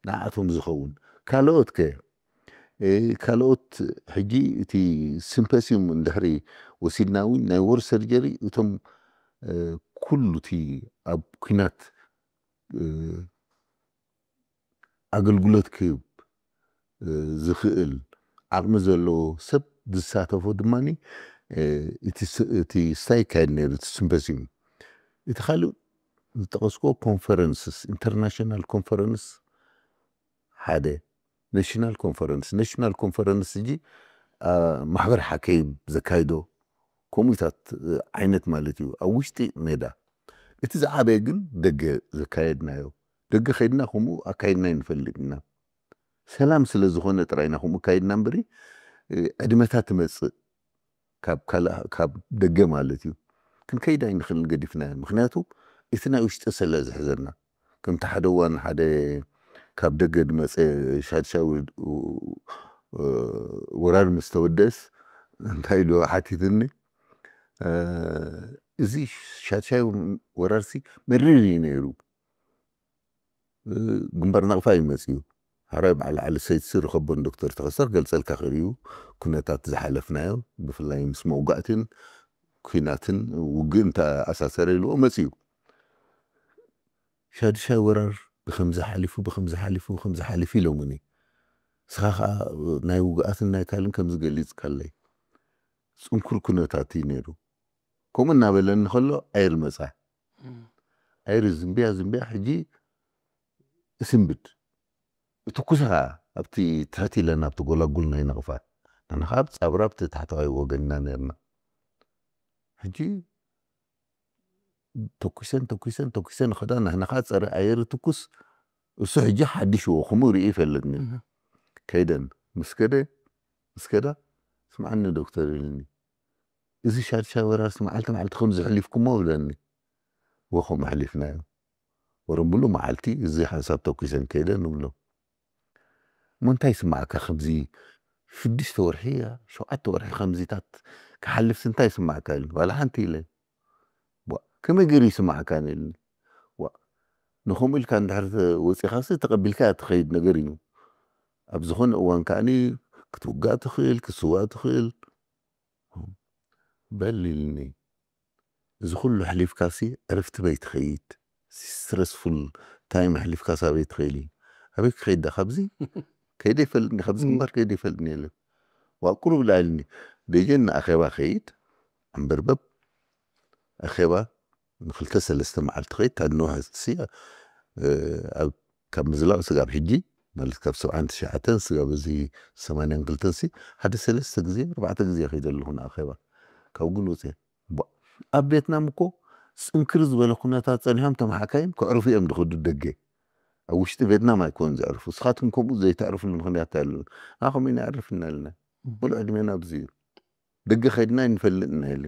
ንዓኣቶም ዝኸውን። ካልኦት ከ ካልኦት ሕጂ እቲ ሲምፖሲዩም እንድሕሪ ወሲድና እውን ናይ ዎር ሰርጀሪ እቶም ኩሉ እቲ ኣብ ኩናት ኣገልግሎት ክህብ ዝኽእል ዓቕሚ ዘለዎ ሰብ ዝሳተፎ ድማ እቲ ስታይ ይካየድ ነይሩ፣ እቲ ሲምፖሲዩም። እቲ ካልእ ዝጠቐስኮ ኮንፈረንስስ፣ ኢንተርናሽናል ኮንፈረንስ ሓደ፣ ናሽናል ኮንፈረንስ። ናሽናል ኮንፈረንስ እጂ ማሕበር ሓከይ ዘካይዶ ከምኡታት ዓይነት ማለት እዩ። ኣብ ውሽጢ ሜዳ እቲ ዝዓበየ ግን ደገ ዘካየድናዮ፣ ደገ ከይድና ከምኡ ኣካይድና ይንፈልጥ ኢና። ሰላም ስለ ዝኾነ ጥራይና ከምኡ ኣካይድና እምበሪ ዕድመታት ትመጽእ ካብ ካልእ፣ ካብ ደገ ማለት እዩ። ክንከይድ ኣይንኽእልን፣ ገዲፍናዮ። ምኽንያቱ እቲ ናይ ውሽጢ ስለ ዝሕዘና። ከምቲ ሓደ እዋን ሓደ ካብ ደገ ዝመጸ ሻድሻይ ወራር ምስ ተወደእስ እንታይ ኢሉ ሓቲትኒ፣ እዚ ሻድሻይ ወራርሲ መሪር እዩ ነይሩ። ግንባር ናቕፋ እዩ መጺኡ። ሓራይ በዓል ዓሊ ሰይድሲ ርኸቦን ዶክተር ተኸሰር ገልጸልካ ክእል እዩ። ኩነታት ዝሓለፍናዮ ብፍላይ ምስ መውጋእትን ኩናትን ውግእን ተኣሳሰረ ኢልዎ መጺኡ። ሻድሻይ ወራር ብኸምዚ ሓሊፉ፣ ብኸምዚ ሓሊፉ፣ ብኸምዚ ሓሊፉ ኢሎምኒ። ንስኻ ኸኣ ናይ ውግኣትን ናይ ካልእን ከምዚ ገሊጽካለይ። ጽንኩር ኩነታት እዩ ነይሩ። ከምኡ እናበለኒ ከሎ ኣየር መጻ። ኣየር ዝንብያ ዝንብያ ሕጂ እስንብድ። እትኩስ ኸኣ ኣብቲ ትሕት ኢለን ኣብቲ ጎላጉል ናይ ናቕፋ። ንሕና ኸኣ ኣብ ጻብራ ኣብቲ ታሕተዋይ ወገን ኢና ነርና። ሕጂ ተኩሰን፣ ተኩሰን፣ ተኩሰን ኸዳ ንሕና ኸኣ ጸረ ኣየር ትኩስ። እሱ ሕጂ ሓድሽዎ ከምኡ ርኢ ይፈልጥኒ። ከይደን ምስ ከደ፣ ምስ ከዳ፣ "ስምዓኒ ዶክተር" ኢልኒ። "እዚ ሻድሻይ ወራርሲ መዓልቲ መዓልቲ ከም ዝሕሊፍኩሞ" ብለኒ። "ወ ከምኡ ኣሕሊፍናዮ። ወረ ብሉ መዓልቲ እዚ ሓንሳብ ተኩሰን ከይደ" ንብሎ። "እሞ እንታይ ይስምዓካ ከምዚ ሽዱሽተ ወርሒ፣ ሸውዓተ ወርሒ ከምዚታት ክሓልፍሲ እንታይ ይስምዓካ?" ኢልኒ። "ዋላ ሓንቲ" ኢለ። "ዋ፣ ከመይ ገይሩ ይስምዓካ?" ኢልኒ። "ዋ፣ ንኸምኡ ኢልካ እንድሕር ወጺኻሲ ተቐቢልካ ትኸይድ ነገር እዩ። ኣብ ዝኾነ እዋን ከኣኒ ክትውጋእ ትኽእል፣ ክትስዋእ ትኽእል። በል" ኢልኒ። "እዚ ኩሉ ኣሕሊፍካሲ ዕርፍቲ በይ ትኸይድ? ስትረስፉል ታይም ኣሕሊፍካስ ኣበይ ትኸይድ?" "ኣበይ ክኸይድ ዳ ካብዚ? ከይደ ይፈልጥኒ፣ ካብዚ ግንባር ከይደ ይፈልጥኒ የለን። ዋ፣ ቁሩብ ላዕልኒ። ደጀን ንኣኼባ ከይድ፣ ኣንበርበብ፣ ኣኼባ ንክልተ ሰለስተ መዓልቲ ከይድ፣ ታድንዋሕሲ ኣብ ካብ ምዝላቕ ስጋብ ሕጂ ማለት ካብ ሰብዓን ትሽዓተን ስጋብ እዚ ሰማንያን ክልተን ሲ ሓደ ሰለስተ ግዜ ኣርባዕተ ግዜ ከይደ ኣለኹ ንኣኼባ ካብ ግን ወፅየ። ቧ-፣ ኣብ ቬትናም እኮ ፅንክር ዝበለ ኩነታት ፀኒሖም ተማሓካይም ክዕርፉ እዮም ዝኸዱ ደገ። ኣብ ውሽጢ ቬትናም ኣይኮን ዘዕርፉ። ንስኻትኩም ከምኡ ዘይተዕርፉሉ ምኽንያት ኣሎ። ኣኸም ኢና ኣዕርፍና ኣለና። ሙሉእ ዕድሜና ኣብዚ እዩ። ደገ ከይድና ይንፈልጥ ኢና ኢሉ።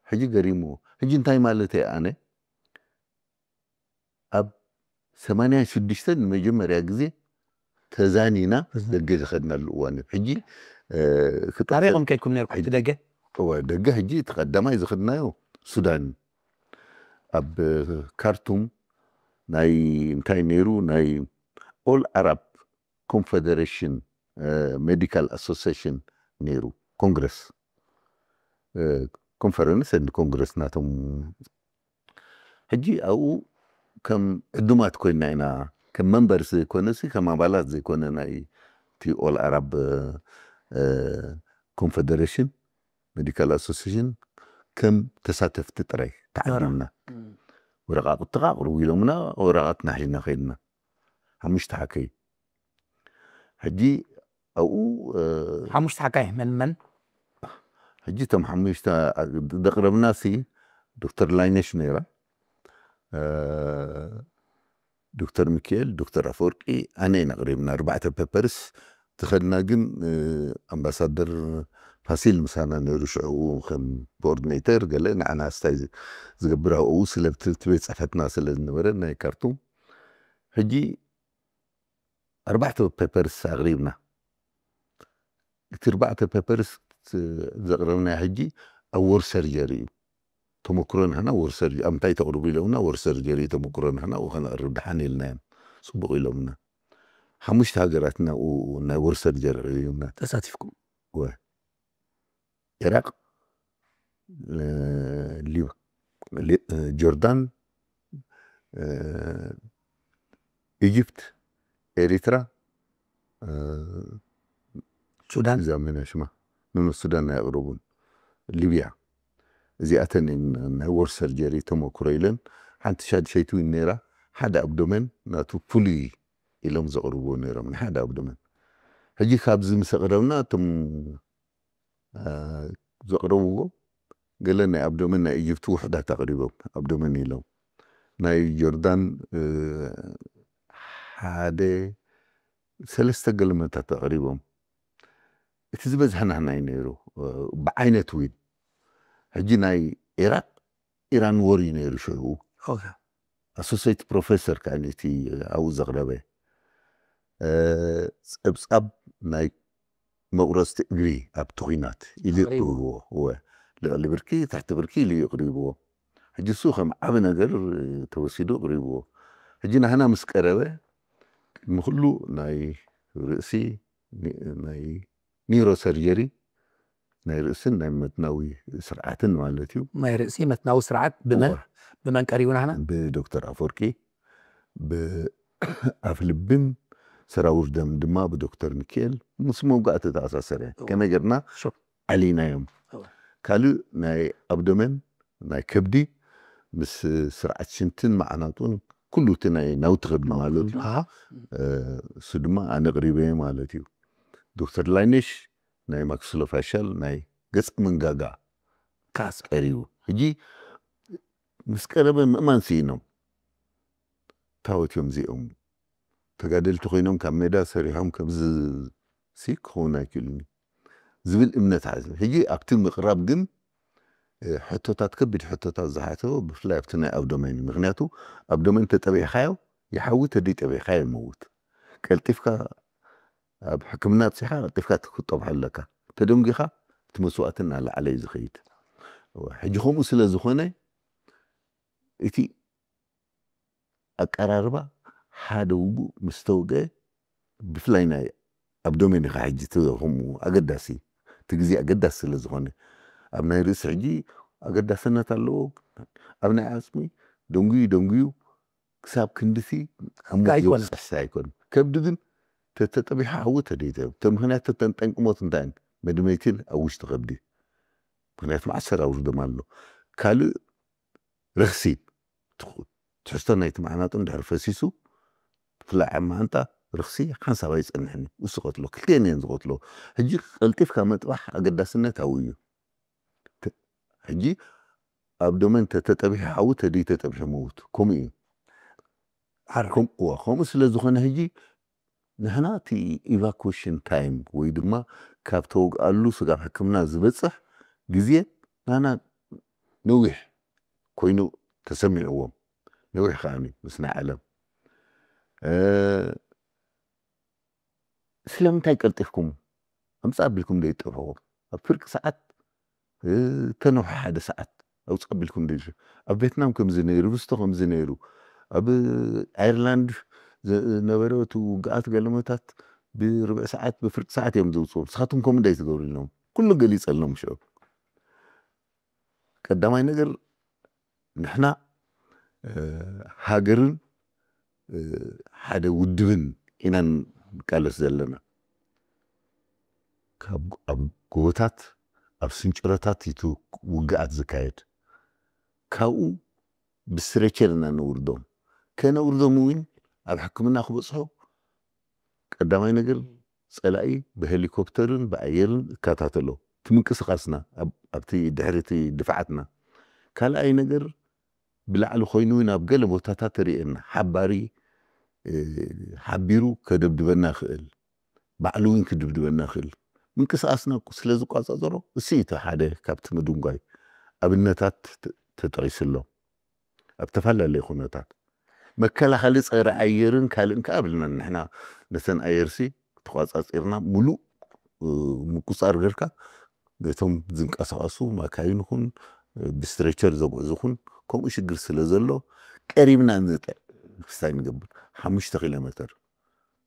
ሕጂ ገሪምዎ። ሕጂ እንታይ ማለት እየ ኣነ? ኣብ ሰማንያን ሽዱሽተን ንመጀመርያ ግዜ ተዛኒና ተዛኒና። ደገ ዝኸድናሉ እዋን እዩ። ሕጂ፣ እ፣ ክጠፍእ ኣበይ ኢኹም ከይድኩም ነርኩም? ሕጂ እቲ ደገ? እወ፣ ደገ ሕጂ እቲ ቀዳማይ ዝኸድናዮ ሱዳን። ኣብ ካርቱም ናይ እንታይ ነይሩ? ናይ ኦል ኣራብ ኮንፈደሬሽን፣ እ፣ ሜዲካል ኣሶሲሽን ነይሩ። ኮንግረስ፣ እ፣ ኮንፈረንስ ኤንድ ኮንግረስ ናቶም። ሕጂ ኣብኡ ከም ዕዱማት ኮይና ኢና፣ ከም መንበርስ ዘይኮነሲ፣ ከም ኣባላት ዘይኮነ ናይ እቲ ኦል ኣራብ፣ እ፣ ኮንፈደሬሽን ሜዲካል ኣሶሲሽን ከም ተሳተፍቲ ጥራይ። ተዓዲምና። ወረቓቕትኻ ኣቕርቡ ኢሎምና፣ ወረቓቕትና ሒዝና ከይድና። ሓሙሽተ ሓከይ። ሕጂ ኣብኡ ሓሙሽተ ሓካይ መን መን? ሕጂ እቶም ሓሙሽተ ዘቕረብና ሲ ዶክተር ላይነሽ ነይራ፣ ዶክተር ሚካኤል፣ ዶክተር ኣፈወርቂ፣ ኣነ ኢና ኣቕሪብና። ኣርባዕተ ፔፐርስ ትኸድና ግን ኣምባሳደር ፋሲል ምሳና ነይሩ ሽዑ ከም ኮኦርዲኔተር ገለ ንዓና ስታይ ዝገብር ኣብኡ ስለ እቲ ቤት ፅሕፈትና ስለ ዝነበረ ናይ ካርቱም። ሕጂ ኣርባዕተ ፔፐርስ ኣቕሪብና። እቲ ኣርባዕተ ፔፐርስ ዘቕረብናዮ ሕጂ ኣብ ወር ሰርጀሪ እዩ። ተመክሮ ንሕና ወር ሰርጀሪ ኣብ ምንታይ ተቕርቡ ኢሎምና፣ ወር ሰርጀሪ ተመክሮ ንሕና ኣብኡ ከነቕርብ ደሓን ኢልናዮም። ፅቡቕ ኢሎምና። ሓሙሽተ ሃገራት ናብኡ ናይ ወር ሰርጀሪ ኣቕሪብና። ተሳቲፍኩም? ኢራቅ፣ ጆርዳን፣ ኢጅፕት፣ ኤሪትራ፣ ሱዳን። እዛ መን ሽማ? ኖኖ፣ ሱዳን ኣይቕረቡን። ሊብያ። እዚኣተን እየን ናይ ወር ሰርጀሪ ተመክሮ ኢለን። ሓንቲ ሻድሸይቲ እውን ነይራ። ሓደ ኣብዶመን ናቱ ፍሉይ ኢሎም ዘቕርብዎ ነይሮም፣ ንሓደ ኣብዶመን። ሕጂ ካብዚ ምስ ኣቕረብና እቶም ዘቕረብዎ ገለ ናይ ኣብዶመን ናይ ኢጅፕት ውሑዳት ኣቕሪቦም፣ ኣብዶመን ኢሎም። ናይ ጆርዳን ሓደ ሰለስተ ገለመታት ኣቕሪቦም። እቲ ዝበዝሐ ናህና እዩ ነይሩ ብዓይነት ዊን። ሕጂ ናይ ኢራቅ ኢራን ወር እዩ ነይሩ ሽዑ። ኣሶሴት ፕሮፌሰር ከዓ እቲ ኣብኡ ዘቕረበ ጸብጻብ ናይ መቑረፅቲ እግሪ ኣብቲ ኲናት ኢሉ የቕርብዎ። እወ፣ ልዕሊ ብርኪ ትሕቲ ብርኪ ኢሉ የቕርብዎ። ሕጂ እሱ ከም ዓቢ ነገር ተወሲዱ ኣቕሪብዎ። ሕጂ ናህና ምስ ቀረበ ቅድሚ ኩሉ ናይ ርእሲ ናይ ኒውሮ ሰርጀሪ ናይ ርእስን ናይ መትናዊ ስርዓትን ማለት እዩ። ናይ ርእሲ መትናዊ ስርዓት ብመን ብመን ቀሪቡ ናህና? ብዶክተር ኣፈወርቂ፣ ብኣፍ ልብን ሰራውር ደም ድማ ብዶክተር ሚካኤል ምስ መውጋእቲ ተኣሳሰረ። ከመይ ጌርና ዓሊናዮም። ካልእ ናይ ኣብዶመን ናይ ከብዲ ምስ ስርዓት ሽንትን መዓናጡን ኩሉ እቲ ናይ ናውቲ ከብዲ ማለት እዩ። እሱ ድማ ኣነ ኣቕሪበ ማለት እዩ። ዶክተር ላይነሽ ናይ ማክስሎፋሻል ናይ ገጽ መንጋጋ ካስ ቀሪቡ። ሕጂ ምስ ቀረበ ምእማን ስኢኖም። ታወት እዮም እዚኦም። ተጋደልቲ ኮይኖም ካብ ሜዳ ሰሪሖም ከምዚ ሲ ክኸውን ኣይክእልን እዩ ዝብል እምነት ሓዘ። ሕጂ ኣብቲ ምቕራብ ግን ሕቶታት፣ ከቢድ ሕቶታት ዝሓተዎ ብፍላይ ኣብቲ ናይ ኣብዶሜን እዩ። ምክንያቱ ኣብዶሜን ተጠቢሕካዮ ይሓዊ፣ ተደይ ጠቢሕካዮ ይመውት። ቀልጢፍካ ኣብ ሕክምና ኣብፂሕካ ቀልጢፍካ ክትጠብሖ ኣለካ። ተደንጒኻ እቲ መስዋእቲ እናለዓለ እዩ ዝኸይድ። ሕጂ ከምኡ ስለ ዝኾነ እቲ ኣቀራርባ ሓደ ውጉእ ምስ ተወግአ ብፍላይ ናይ ኣብዶሜን ኢኻ ሕጂ እቲ ከምኡ ኣገዳሲ እቲ ግዜ ኣገዳሲ ስለ ዝኾነ ኣብ ናይ ርእሲ ሕጂ ኣገዳስነት ኣለዎ። ኣብ ናይ ዓፅሚ ደንጉዩ ደንጉዩ ክሳብ ክንድሲ ኣብ ሞት ዘብፅሕ ኣይኮን። ከብዲ ግን ተተጠቢሑ ሓዊ ተደይተ ተ ምክንያት ተተንጠንቅሞት እንታይ መድመይትን ኣብ ውሽጢ ከብዲ ምክንያቱ መዓሰር ኣውርዶም ኣሎ። ካልእ ረኽሲ ትሕዝቶ ናይቲ መዓናጡ እንድሕር ፈሲሱ ብፍላይ ኣብ መዓንጣ ረኽሲ ሓንሳብ ኣይጸንሕን እዩ። እሱ ቀትሎ ክልቲኤን እየን ዝቐትሎ። ሕጂ ቀልጢፍካ መጥባሕ ኣገዳስነት ኣብኡ እዩ። ሕጂ ኣብ ዶመን ተተጠቢሑ ሓዊ ተደይ ተጠቢሑ ምውት ከምኡ እዩ። ከምኡ ስለ ዝኾነ ሕጂ ንሕና እቲ ኢቫኩዌሽን ታይም ወይ ድማ ካብ ተወግኣሉ ስጋብ ሕክምና ዝበፅሕ ግዜ ናና ነዊሕ ኮይኑ ተሰሚዕዎም። ነዊሕ ከዓኒ ምስ ናይ ዓለም ስለምንታይ ቀልጢፍኩም ኣምፃ ኣቢልኩም ዘይጠፍኹም ኣብ ፍርቂ ሰዓት ተነውሐ ሓደ ሰዓት ኣውፅእ ኣቢልኩም ደ ኣብ ቬትናም ከምዚ ነይሩ ብስቶ ከምዚ ነይሩ ኣብ ኣየርላንድ ዝነበረ እቲ ውግኣት ገለመታት ብርብዕ ሰዓት ብፍርቂ ሰዓት እዮም ዘውፅኡ ንስኻትኩም ከምኡ እንታይ ትገብሩ ኢሎም ኩሉ ገሊፀሎም ሽዑ ቀዳማይ ነገር ንሕና ሃገርን ሓደ ውድብን ኢና ንቃለስ ዘለና ካብ ኣብ ጎቦታት ኣብ ስንጭሮታት እዩ ውግኣት ዝካየድ ካብኡ ብስትሬቸር ኢና ነውርዶም። ከነውርዶም እውን ኣብ ሕክምና ክበፅሑ ቀዳማይ ነገር ፀላኢ ብሄሊኮፕተርን ብኣየርን እከታተሎ፣ እቲ ምንቅስቃስና ኣብቲ ድሕሪ እቲ ድፍዓትና። ካልኣይ ነገር ብላዕሊ ኮይኑ ናብ ገለ ቦታታት ተርእየና ሓባሪ ሓቢሩ ከደብድበና ይኽእል፣ ባዕሉ እውን ክድብድበና ይኽእል። ምንቅስቃስና ስለ ዝቋፃፀሮ እሱ እቲ ሓደ ካብቲ ምድንጓይ ኣብነታት ተጠቂሱ ኣሎ። ኣብ ተፈላለየ ኩነታት መከላኸሊ ፀረ ኣየርን ካልእን ከዓ ኣብልና ንሕና ነተን ኣየርሲ ተቋፃፂርና ሙሉእ ምቁፃር ገርካ ነቶም ዝንቀሳቀሱ ማካይን ኹን ብስትሬቸር ዘጉዕዙ ኹን ከምኡ ሽግር ስለ ዘሎ ቀሪብና ንጥዕ ክስታይ ንገብር ሓሙሽተ ኪሎ ሜተር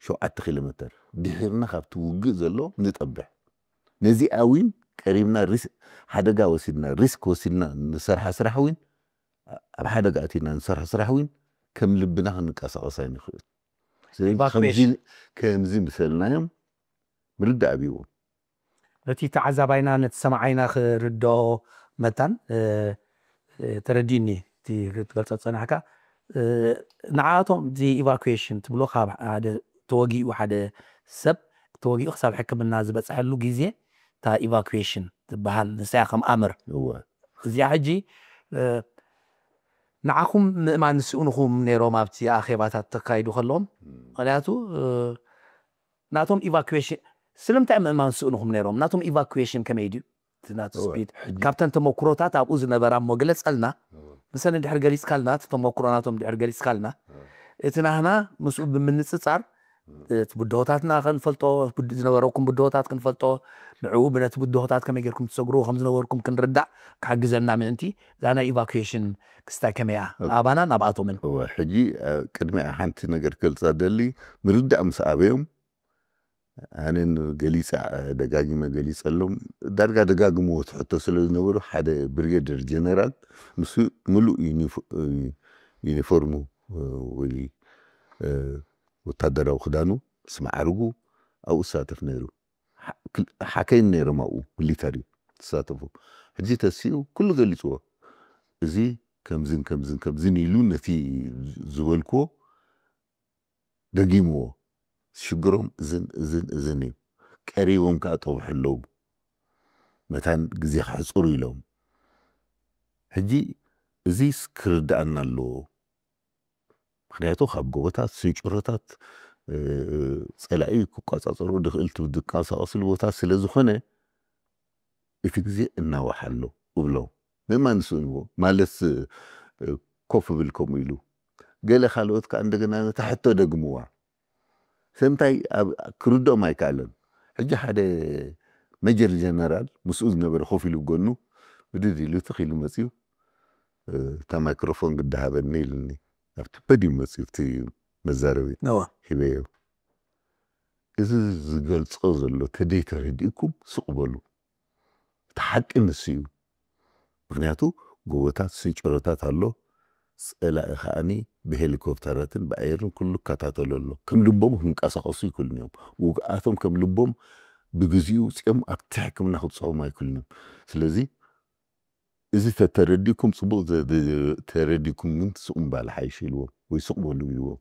ሸውዓተ ኪሎ ሜተር ድሒርና ካብቲ ውግእ ዘሎ ንጠብሕ። ነዚ ኣዊን ቀሪብና ሓደጋ ወሲድና ሪስክ ወሲድና ንሰርሓ ስራሕ እውን ኣብ ሓደጋ ኣቲና ንሰርሖ ስራሕ እውን ከም ልብና ክንንቀሳቀስ ኣይንኽእል። ስለዚ ከምዚ ምሰልናዮም ምርዳእ ኣብዎም። ነቲ ተዓዛባይና ነቲ ሰማዓይና ክርድኦ መታን ተረዲእኒ እቲ ክትገልጾ ዝጸናሕካ። ንዓቶም እዚ ኢቫኩዌሽን ትብሎ ካብ ሓደ ተወጊኡ ሓደ ሰብ ተወጊኡ ክሳብ ሕክምና ዝበጽሐሉ ግዜ እታ ኢቫኩዌሽን ትበሃል ንሳያ ከም ኣምር እዚኣ ሕጂ ንዓኹም ምእማን ዝስእንኹም ነይሮም ኣብቲ ኣኼባታት ተካይዱ ከለዎም ምክንያቱ ናቶም ኢቫኩዌሽን ስለምንታይ ምእማን ዝስእንኹም ነይሮም ናቶም ኢቫኩዌሽን ከመይ ድዩ ናቱ ስፒድ ካብተን ተመኩሮታት ኣብኡ ዝነበራ እሞ ግለጸልና ምሰን ድሕር ገሊጽካልና እቲ ተመኩሮ ናቶም ድሕር ገሊጽካልና እቲ ናህና ምስኡ ብምንጽጻር እቲ ብድሆታትና ክንፈልጦ ዝነበረኩም ብድሆታት ክንፈልጦ ንዕኡ ብነቲ ብድሆታት ከመይ ጌርኩም ትሰግርዎ ከም ዝነበርኩም ክንርዳእ ክሕግዘና ምእንቲ እዛ ናይ ኢቫኩዌሽን ክስታይ ከመይ እያ ንኣባና ናብኣቶምን ሕጂ ቅድሚያ ሓንቲ ነገር ክገልፃ ደሊ ምርዳእ ምስ ኣበዮም ኣነን ገሊፃ ደጋጊመ ገሊፀሎም ዳርጋ ደጋግምዎ ትሕቶ ስለ ዝነበሩ ሓደ ብሪጌደር ጀነራል ምስ ምሉእ ዩኒፎርሙ ወይ ወታደራዊ ክዳኑ ምስ መዓርጉ ኣብኡ ዝሳተፍ ነይሩ ሓከይን ነይሮም ኣብኡ ሚሊተሪ ዝሳተፉ ሕጂ ተሲኡ ኩሉ ገሊፅዎ እዚ ከምዝን ከምዝን ከምዝን ኢሉ ነቲ ዝበልክዎ ደጊምዎ ሽግሮም እዝን እዝን እዝን እዩ ቀሪቦም ከዓ ጠብሑ ኣለዉ መታን ግዜ ከሕፅሩ ኢሎም ሕጂ እዚስ ክርድኣና ኣለዎ ምክንያቱ ካብ ጎቦታት ስንጭሮታት ፀላኢ ክቋፃፀሩ ድኽእል ዝንቀሳቀስሉ ቦታ ስለ ዝኾነ እቲ ግዜ እናወሓ ኣሎ እብሎም ምእማን ዝስእንዎ ማለት ኮፍ ብል ከምኡ ኢሉ ገለ ካልኦት ከዓ እንደገና ነታ ሕቶ ደግምዋ ሰምታይ ክርድኦም ኣይከኣለን ሕጂ ሓደ መጀር ጀነራል ምስኡ ዝነበረ ኮፍ ኢሉ ጎኑ ብድድ ኢሉ ትኽ ኢሉ መፅዩ እታ ማይክሮፎን ግዳሃበኒ ኢሉኒ ኣብቲ ፖዲዩም መፅዩ እቲ መዛረቢ ሂበዮ እዚ ዝገልፆ ዘሎ ተደይ ተረዲእኩም ስቕ በሉ እቲ ሓቂ ንሱ እዩ ምክንያቱ ጎቦታት ስንጭሮታት ኣሎ ፀላኢ ከዓኒ ብሄሊኮፕተራትን ብኣየርን ኩሉ ይከታተሉ ኣሎ ከም ልቦም ክንቀሳቀሱ ይክእሉን እዮም ውግኣቶም ከም ልቦም ብግዚኡ ውፅኦም ኣብቲ ሕክምና ክብፅሖም ኣይክእሉን እዮም ስለዚ እዚ ተተረዲኩም ፅቡቅ ተረዲኩም ግን ስቁም ባል ሓይሽ ኢልዎም ወይ ስቅ በሉ ኢልዎም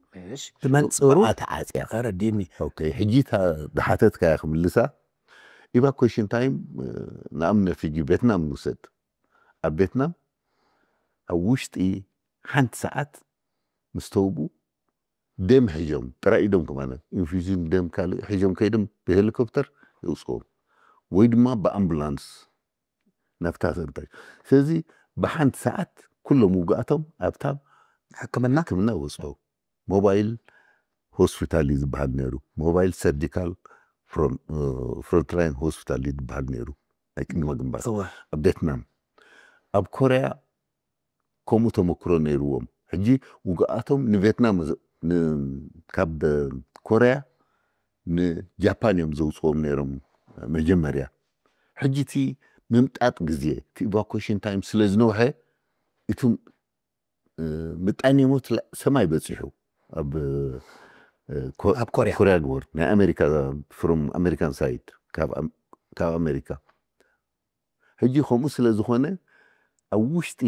ብመንፅሩ ተዓፅያ ተረዲኒ ሕጂ ድሓተትካያ ክምልሳ ኢቫኩዌሽን ታይም ንኣብነት ሕጂ ቬትናም ንውሰድ ኣብ ቬትናም ኣብ ውሽጢ ሓንቲ ሰዓት ምስ ተውቡ ደም ሒዞም ጥራይ ኢዶም ከማን ኢንፊዚን ደም ካልእ ሒዞም ከይዶም ብሄሊኮፕተር የውፅዎም ወይ ድማ ብኣምቡላንስ ናብታ ሰንታይ ስለዚ ብሓንቲ ሰዓት ኩሎም ውግኣቶም ኣብታ ሕክምና ሕክምና ወፅሑ ሞባይል ሆስፒታል እዩ ዝበሃል ነይሩ ሞባይል ሰርጂካል ፍሮንትላይን ሆስፒታል እዩ ዝበሃል ነይሩ ናይ ቅድመ ግንባር ኣብ ቬትናም ኣብ ኮርያ ከምኡ ተመክሮ ነይርዎም ሕጂ ውግኣቶም ንቬትናም ካብ ኮርያ ንጃፓን እዮም ዘውፅዎም ነይሮም መጀመርያ ሕጂ እቲ ምምጣጥ ግዜ እቲ ኢቫኩዌሽን ታይም ስለ ዝነውሐ እቲ ምጣኔ ሞት ሰማይ በፂሑ ኣብ ኣብ ኮርያ ኮሪያን ወርድ ናይ ኣሜሪካ ፍሮም ኣሜሪካን ሳይድ ካብ ኣሜሪካ ሕጂ ከምኡ ስለ ዝኾነ ኣብ ውሽጢ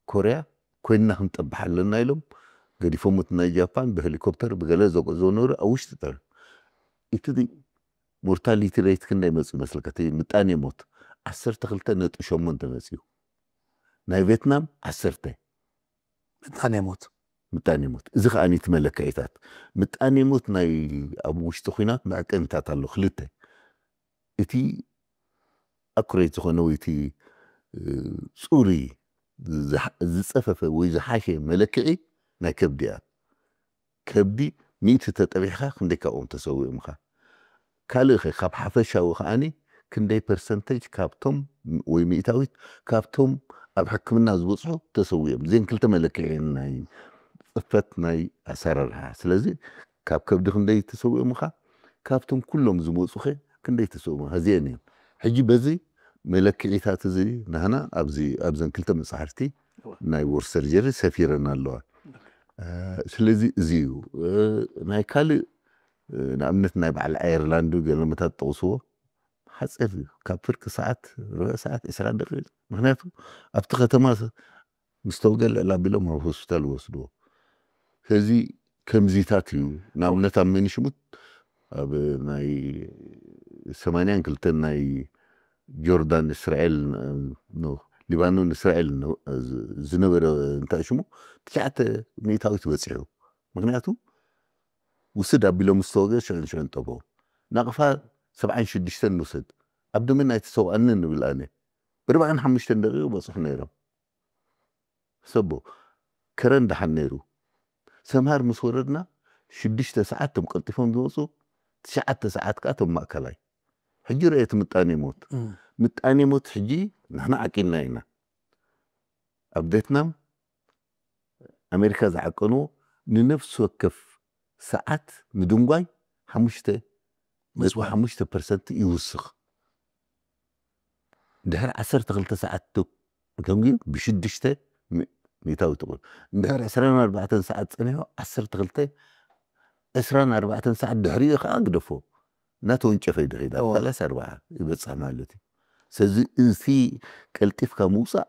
ኮርያ ኮይንና ክንጠብሕ ኣለና ኢሎም ገዲፎም፣ እቲ ናይ ጃፓን ብሄሊኮፕተር ብገለ ዘጓዕዝዎ ነበሩ። ኣብ ውሽጢ ጥራይ እቲ ሞርታሊቲ ሬት ክንደይ መፁ ይመስለካ? እቲ ምጣኔ ሞት ዓሰርተ ክልተ ነጥቢ ሸሞንተ መፅዩ፣ ናይ ቬትናም ዓሰርተ። ምጣኔ ሞት ምጣኔ ሞት። እዚ ከዓ እቲ መለክዒታት ምጣኔ ሞት ናይ ኣብ ውሽጢ ኩናት መዐቀኒታት ኣሎ ክልተ። እቲ ኣኩሬት ዝኾነ ወይ እቲ እ፣ ፅሩይ ዝሓ- ዝፀፈፈ ወይ ዝሓሸ መለክዒ ናይ ከብዲ እያ። ከብዲ ሚእቲ ተጠቢሕካ ክንደይ ካብኦም ተሰዊኦምካ? ካልእ ኸ ካብ ሓፈሻዊ ከዓኒ ክንደይ ፐርሰንቴጅ ካብቶም ወይ ሚእታዊት ካብቶም ኣብ ሕክምና ዝበፅሑ ተሰዊኦም? እዚን ክልተ መለክዒ ናይ ፅፈት ናይ ኣሰራርሓ። ስለዚ ካብ ከብዲ ክንደይ ተሰዊኦምካ? ካብቶም ኩሎም ዝመፁኸ ክንደይ ተሰዊኦምካ? እዚአን እየን። ሕጂ በዚ መለክዒታት እዚ ናህና ኣብዚ ኣብዘን ክልተ መፅሓፍቲ ናይ ዎር ሰርጀሪ ሰፊረን ኣለዋ። እ፣ ስለዚ እዚ እዩ። እ፣ ናይ ካልእ እ፣ ንኣብነት ናይ በዓል ኣየርላንድ ገለመታት ጠቕስዎ ሓፂር እዩ። ካብ ፍርቂ ሰዓት ርብዕ ሰዓት ዕስራ ደቂቕ። ምክንያቱ ኣብቲ ከተማ ስ- ምስ ተወገ ልዕል ኣቢሎም ኣብ ሆስፒታል ይወስድዎ። ስለዚ ከምዚታት እዩ። ንኣብነት ኣብ መኒሽሙት ኣብ ናይ ሰማንያን ክልተን ናይ ጆርዳን እስራኤል ኖ ሊባኖን እስራኤል ኖ ዝ- ዝነበረ እንታይ ሽሙ ትሽዓተ ሚእታዊት በፂሑ። ምክንያቱ ውስድ ኣቢሎም ዝተወገ ሽዑን ሽዑን ጠበው ናቕፋ ሰብዓን ሽዱሽተን ንውሰድ። ኣብ ደመ ናይ ተሰውኣኒ ንብል ኣነ ብርባዕን ሓሙሽተን ደቂቕ በፅሑ ነይሮም። ሰቦ ከረን ደሓን ነይሩ። ሰምሃር ምስ ወረድና ሽዱሽተ ሰዓት ቶም ቀልጢፎም ዝወፁ ትሽዓተ ሰዓት ከዓ ቶም ማእከላይ። ሕጂ ረእየት ምጣኔ ሞት ምጣኔ ሞት ሕጂ ንሕና ዓቂና ኢና። ኣብ ቬትናም ኣሜሪካ ዝዓቀንዎ ንነፍሲ ወከፍ ሰዓት ምድንጓይ ሓሙሽተ ነጥቢ ሓሙሽተ ፐርሰንት ይውስኽ። ድሕሪ ዓሰርተ ክልተ ሰዓት ቱ- ተንጉዩ ብሽዱሽተ ሚ- ሚእታዊ ትቑል። እንድሕር ዕስራን ኣርባዕተን ሰዓት ፀኒሑ ዓሰርተ ክልተ ዕስራን ኣርባዕተን ሰዓት ድሕሪኡ ከዓ ግደፎ እናተወንጨፈ ይድኺዳ ሰላሳ ኣርባዓ ይበፅሕ ማለት እዩ። ስለዚ እዚ ቀልጢፍካ ምውፃእ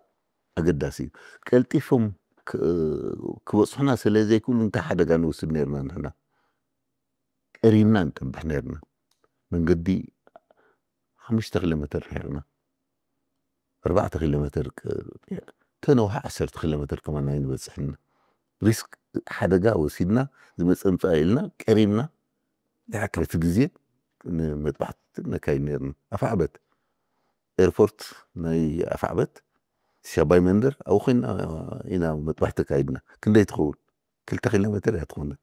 ኣገዳሲ እዩ። ቀልጢፎም ክ- ክበፅሑና ስለ ዘይክእሉ እንታይ ሓደጋ ንወስድ ነርና ንሕና ቀሪብና ንጠብሕ ነርና። መንገዲ ሓሙሽተ ኪሎ ሜትር ርሒቕና ኣርባዕተ ኪሎ ሜትር ተነውሐ ዓሰርተ ኪሎ ሜትር ከማን ኣይንበፅሕና። ሪስክ ሓደጋ ወሲድና ዝመፀ ምፃእ ኢልና ቀሪብና ነቲ ግዜ ንመጥባሕቲ ነካይድ ነርና። ኣፋዕበት ኤርፖርት ናይ ኣፋዕበት ሻባይ መንደር ኣብኡ ኮይና ኢና መጥባሕቲ ካይድና። ክንደይ ትኸውን? ክልተ ኪሎ ሜትር እያ ትኾነት።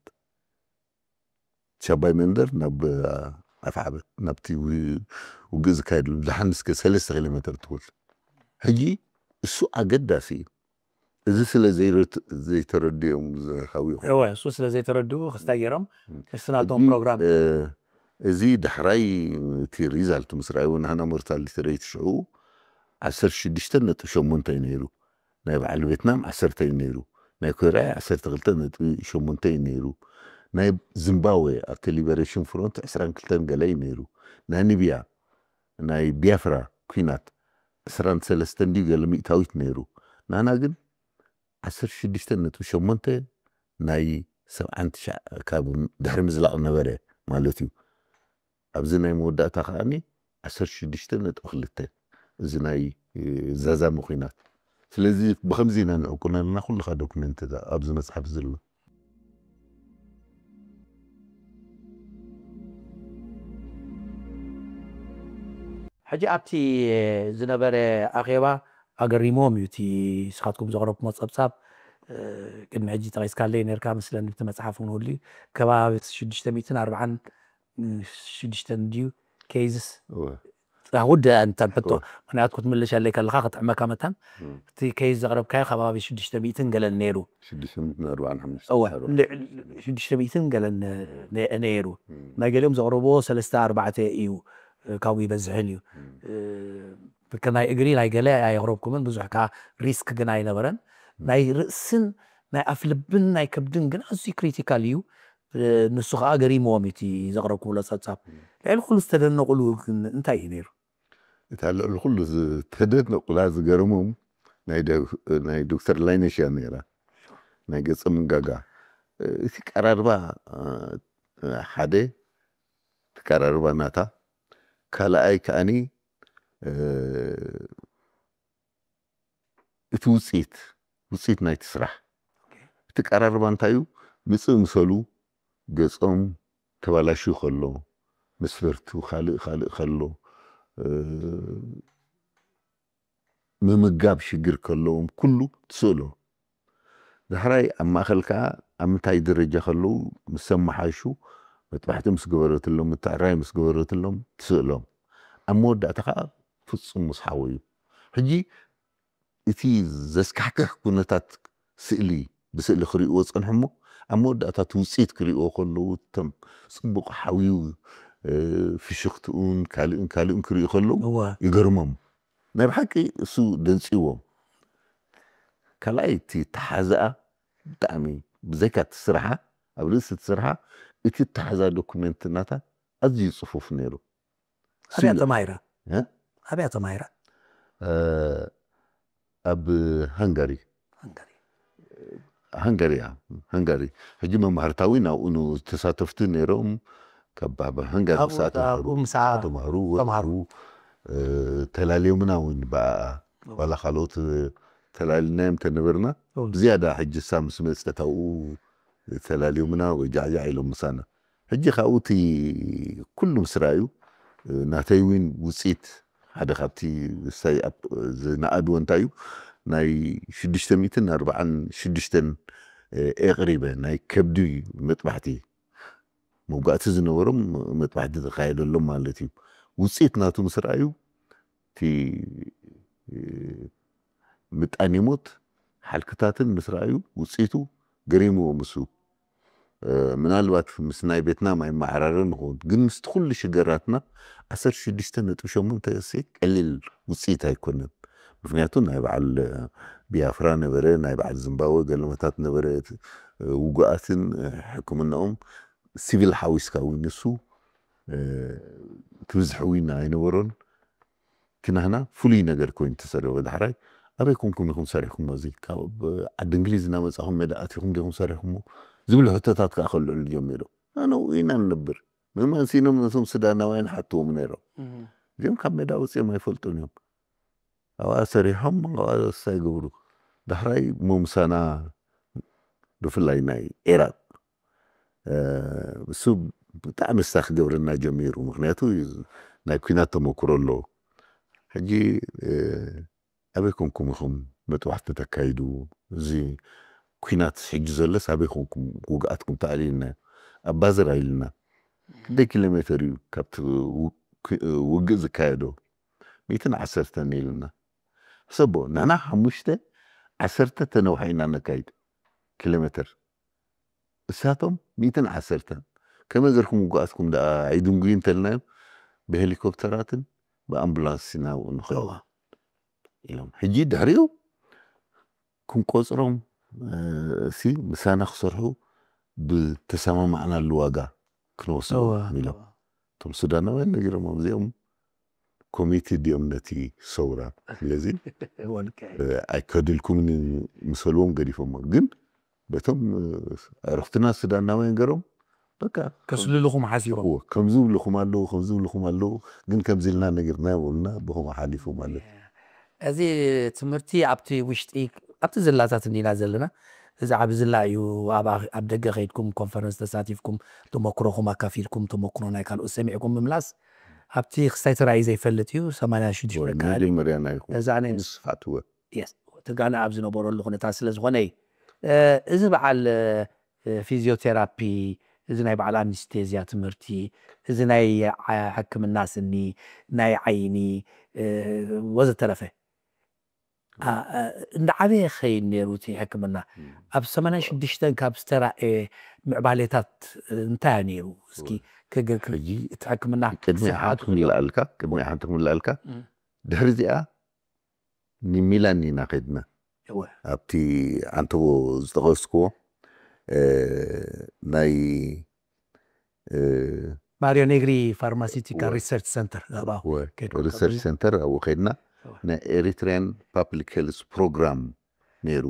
ሻባይ መንደር ናብ ኣፋዕበት ናብቲ ውግእ ዝካየድሉ ዝሓንስ ከ ሰለስተ ኪሎ ሜትር ትኹል። ሕጂ እሱ ኣገዳሲ እዩ። እዚ ስለ ዘይተረድኦም ዝሃዊ ይኹን እወ እሱ ስለ ዘይተረድኡ ክስታይ ገይሮም እስናቶም ፕሮግራም እዚ ዳሕራይ እቲ ሪዛልት ምስ ረኣይዎ ናህና ሞርታሊቲ ሬት ሽዑ ዓሰርተ ሽዱሽተ ነጥቢ ሸሞንተ እዩ ነይሩ። ናይ በዓል ቬትናም ዓሰርተ እዩ ነይሩ። ናይ ኮርያ ዓሰርተ ክልተ ነጥቢ ሸሞንተ እዩ ነይሩ። ናይ ዚምባብዌ ኣብቲ ሊበሬሽን ፍሮንት ዕስራን ክልተን ገለ እዩ ነይሩ። ናሚብያ ናይ ቢያፍራ ኩናት ዕስራን ሰለስተን ድዩ ገለ ሚእታዊት ነይሩ። ናና ግን ዓሰርተ ሽዱሽተ ነጥቢ ሸሞንተ ናይ ሰብዓን ትሽዓን ካብ ድሕሪ ምዝላቕ ነበረ ማለት እዩ። ኣብዚ ናይ መወዳእታ ከዓኒ ዓሰርተ ሽዱሽተ ነጥቢ ክልተ እዚ ናይ ዛዛሚ ኩናት። ስለዚ ብኸምዚ ኢና ንዕቁን ኣለና ኩልኻ ዶክመንት ኣብዚ መፅሓፍ ዘሎ። ሕጂ ኣብቲ ዝነበረ ኣኼባ ኣገሪሞም እዩ እቲ ንስኻትኩም ዘቕረብኩሞ ጸብጻብ። ቅድሚ ሕጂ ጠቒስካለይ ነርካ መስለኒ፣ እቲ መጽሓፍ እውን ወልዩ ከባቢ ሽዱሽተ ሚእትን ኣርባዓን ሽዱሽተን ድዩ ኬዝስ ውደ እንተን ሕቶ ምክንያት ክትምልሸለይ ከለኻ ክትዕመካ መታን እቲ ኬዝ ዘቕረብካዮ ከባቢ ሽዱሽተ ሚእትን ገለን ነይሩ። ሽዱሽተ ሚእትን ገለን ነይሩ። ናይ ገሊኦም ዘቕረብዎ ሰለስተ ኣርባዕተ እዩ፣ ካብኡ ይበዝሕን እዩ። ብከናይ እግሪ ናይ ገለ ኣየቕረብኩምን፣ ብዙሕ ከዓ ሪስክ ግን ኣይነበረን። ናይ ርእስን ናይ ኣፍልብን ናይ ከብድን ግን ኣዝዩ ክሪቲካል እዩ። ንሱ ከዓ ገሪምዎም እቲ ዘቕረብኩምሎ ጸብጻብ። ልዕሊ ኩሉ ዝተደነቑሉ ግን እንታይ እዩ ነይሩ? እታ ልዕሊ ኩሉ ዝተደነቑላ ዝገረሞም ናይ ደ- ናይ ዶክተር ላይነሽ እያ ነይራ፣ ናይ ገጸ ምንጋጋ። እቲ ቀራርባ፣ እ፣ ሓደ፣ እቲ ቀራርባ ናታ፣ ካልኣይ ከኣኒ፣ እ፣ እቲ ውፅኢት፣ ውፅኢት ናይቲ ስራሕ። እቲ ቀራርባ እንታይ እዩ? ምፅእ ምሰሉ፣ ገፆም ተባላሽዩ ከሎ፣ መስፈርቱ ካልእ ካልእ ከሎ፣ እ፣ ምምጋብ ሽግር ከለዎም ኩሉ ትስእሎ። ዳሕራይ ኣብ ማእኸል ከዓ ኣብ ምንታይ ደረጃ ከለዉ ምስ ሰማሓሹ፣ መጥባሕቲ ምስ ገበረትሎም፣ ምትዕራይ ምስ ገበረትሎም ትስእሎም። ኣብ መወዳእታ ከዓ ፍጹም ምስ ሓወዩ። ሕጂ እቲ ዘስካሕክሕ ኩነታት ስእሊ ብስእሊ ክርእይዎ ጸንሑ እሞ፣ ኣብ መወዳእታ እቲ ውፅኢት ክርእይዎ ከለዉ፣ እቶም ጽቡቕ ሓውዩ፣ እ፣ ፍሽኽትኡን ካልእን ካልእን ክርእዩ ከለዉ እዋ። ይገርሞም። ናይ ብሓቂ እሱ ደንፅዎም። ካልኣይ እቲ ተሓዛኣ ብጣዕሚ ብዘይካ እቲ ስርሓ፣ ኣብ ርእሲ እቲ ስርሓ፣ እቲ ተሓዛ ዶኩሜንትናታ ኣዝዩ ጽፉፍ ነይሩ። ኣብያ እሱ ተማሂራ? እ? ኣብያ ተማሂራ? እ፣ ኣብ ሃንጋሪ። ሃንጋሪ። ሃንጋሪ፣ እያ። ሃንጋሪ። ሕጂ መማህርታዊ ናብኡ ን-፣ ተሳተፍቲ ነይሮም። ካብ ኣብ ሃንጋሪ ኣብኡ፣ ምስኣ ተማሃሩ። ኣብኡ ምስኣ ተማሃሩ፣ ተማሃሩ። ወፁ። እ፣ ተላልዮምና እውን ብኣ፣ ዋላ ካልኦት ተላልናዮም ተነበርና። እው። ብዝያዳ ሕጂ እሳ ምስ መፀት ኣብኡ ተላልዮምና ወይ ጃዕጃዕ ኢሎም ምሳና። ሕጂ ካብኡ እቲ ኩሉ ምስ ረኣዩ፣ እ፣ ናተይ እውን ውፅኢት ሓደ ካብቲ እሳይ ኣብ ዝነኣድዎ እንታይ እዩ፣ ናይ ሽዱሽተ ሚእትን ኣርባዓን ሽዱሽተን፣ እ፣ ኤቕሪበ ናይ ከብዲ መጥባሕቲ፣ መውጋእቲ ዝነበሮም መጥባሕቲ ዝካየደሎም ማለት እዩ። ውፅኢት ናቱ ምስ ረኣዩ፣ እቲ፣ እ፣ ምጣኔ ሞት ሓልክታትን ምስ ረኣዩ፣ ውፅኢቱ ገሪምዎም እሱ። እ፣ ምናልባት ምስ ናይ ቤትና ማይ መዓራረ ንኸውን፣ ግን ምስቲ ኩሉ ሽገራትና ዓሰርተ ሽዱሽተ ነጥቢ ሸሞንተ እሲ ቀሊል ውፅኢት ኣይኮነን። ምክንያቱ ናይ በዓል፣ እ፣ ቢያፍራ ነበረ፣ ናይ በዓል ዝምባብወ ገለመታት ነበረ። እቲ፣ እ፣ ውጉኣትን፣ እ፣ ሕክምናኦም ሲቪል ሓዊስካ እውን ንሱ፣ እ፣ ትብዝሕ እውን ኣይነበሮን። ክናህና ፍሉይ ነገር ኮይኑ ተሰሪሑ። ዳሕራይ ኣበይ ኮንኩም ኢኹም ሰሪሕኩሞ? እዚ ካብ ዓዲ እንግሊዝ እናመጻኹም ሜዳ ኣቲኹም ዲኹም ሰሪሕኩሞ? ዝብሉ ሕቶታት ከዓ ከልዕሉ ጀሚሮም። ኣነው ኢና ንነብር። ምእማን ሲኖም ነቶም ሱዳናውያን ሓትዎም ነይሮም። እም። እዚኦም ካብ ሜዳ ወፂኦም ኣይፈልጡን እዮም። ኣብኣ ሰሪሖም ኣብኣ ሳይ ገብሩ። ዳሕራይ እሞ ምሳና ብፍላይ ናይ ኢራቅ፣ እ፣ እሱ ብጣዕሚ ስታ ክገብረና ጀሚሩ። ምክንያቱ ናይ ኩናት ተመክሮ ኣለዎ። ሕጂ፣ እ፣ ኣበይ ኮንኩም ኢኹም መጥባሕቲ ተካይዱ? እዚ ኩናት ሕጂ ዘሎስ ኣበይ ኮንኩም ውግኣትኩም ተኣልዩልና? ኣብ ባዝር ኣይልና። ክንደይ ኪሎ ሜትር እዩ ካብቲ ው-፣ ኩ-፣ ውግእ ዝካየዶ? ሚእትን ዓሰርተን ኢልና። ሕሰቦ፣ ንሕና ሓሙሽተ ዓሰርተ ተነውሐ ኢና ነካይድ ኪሎ ሜትር። እሳቶም ሚእትን ዓሰርተን። ከመይ ገርኩም ውግኣትኩም ደኣ ኣይድንጉዩ እንተልናዮም፣ ብሄሊኮፕተራትን ብኣምቡላንስ ኢና ኣብኡ ንኸይድ እዋ። ኢሎም። ሕጂ ድሕሪኡ ክንቆጽሮም፣ እ፣ እሲ ምሳና ክሰርሑ ብተሰማማዕናሉ ዋጋ ክንወስዶም እዋ፣ ኢሎም። እዋ። እቶም ሱዳናውያን ነጊሮም፣ እዚኦም ኮሚትድ እዮም ነቲ ሰውራ። ስለዚ፣ እዋ፣ ልክዕ። እ፣ ኣይከድልኩምን ምሰልዎም ገዲፎሞ። ግን በቶም፣ እ፣ ኣዕሩኽትና ሱዳናውያን ገሮም፣ በቃ፣ ከስልልኹም ሓሲቦም። እዎ፣ ከምዚ ይብልኹም ኣለዉ፣ ከምዚ ይብልኹም ኣለዉ፣ ግን ከምዚ ኢልና ነጊርና ይብሉና፣ ብኸምኡ ሓሊፉ ማለት እዩ። እዚ ትምህርቲ ኣብቲ ውሽጢ፣ ኣብቲ ዝላታት እንዲና ዘለና፣ እዚ ዓቢ ዝላ እዩ። ኣብ ኣኽ-፣ ኣብ ደገ ከይድኩም ኮንፈረንስ ተሳቲፍኩም፣ ተመክሮኹም ኣካፊልኩም፣ ተመክሮ ናይ ካልኦት ሰሚዕኩም ምምላስ፣ ኣብቲ ክስታይ ተራእዩ ዘይፈልጥ እዩ። ሰማንያ ሽዱሽተ ወይ ካሊ። መጀመርያ ናይኹም እዛ ናይ ንስፋት ወ- የስ፣ ትጋነ ኣብ ዝነበረሉ ኩነታት ስለ ዝኾነ እዩ። እ፣ እዚ በዓል፣ እ፣ ፊዚዮቴራፒ፣ እዚ ናይ በዓል ኣኒስቴዝያ ትምህርቲ፣ እዚ ናይ ዓ-፣ ሕክምና ስኒ፣ ናይ ዓይኒ፣ እ፣ ወዘተረፈ። አ፣ አ፣ እንዳዓበየ ኸይድ ነይሩ እቲ ሕክምና። እም። ኣብ ሰማንያ ሽዱሽተ ካብ ዝተራእየ ምዕባሌታት እንታይ እዩ ነይሩ? እስኪ እወ። ክግ-፣ ክ-፣ ሕጂ እቲ ሕክምና ቅድሚ ስርዓቱ ሓንቲ ክልኦ። ክምልኣልካ፣ ቅድሚ ሓንቲ ክምልኣልካ፣ እም። ድሕሪ እዚኣ ንሚላን ኢና ከድና። እወ። ኣብቲ ዓንተቦ ዝጠቐስክዎ፣ እ፣ ናይ፣ እ፣ ማሪዮ ኔግሪ ፋርማሲቲካል እወ። ሪሰርች ሰንተር ኣብኡ እወ፣ ከድኩም ሪሰርች ተብሉ። ሰንተር ኣብኡ ከድና። ናይ ኤሪትሪያን ፓብሊክ ሄልስ ፕሮግራም ነይሩ።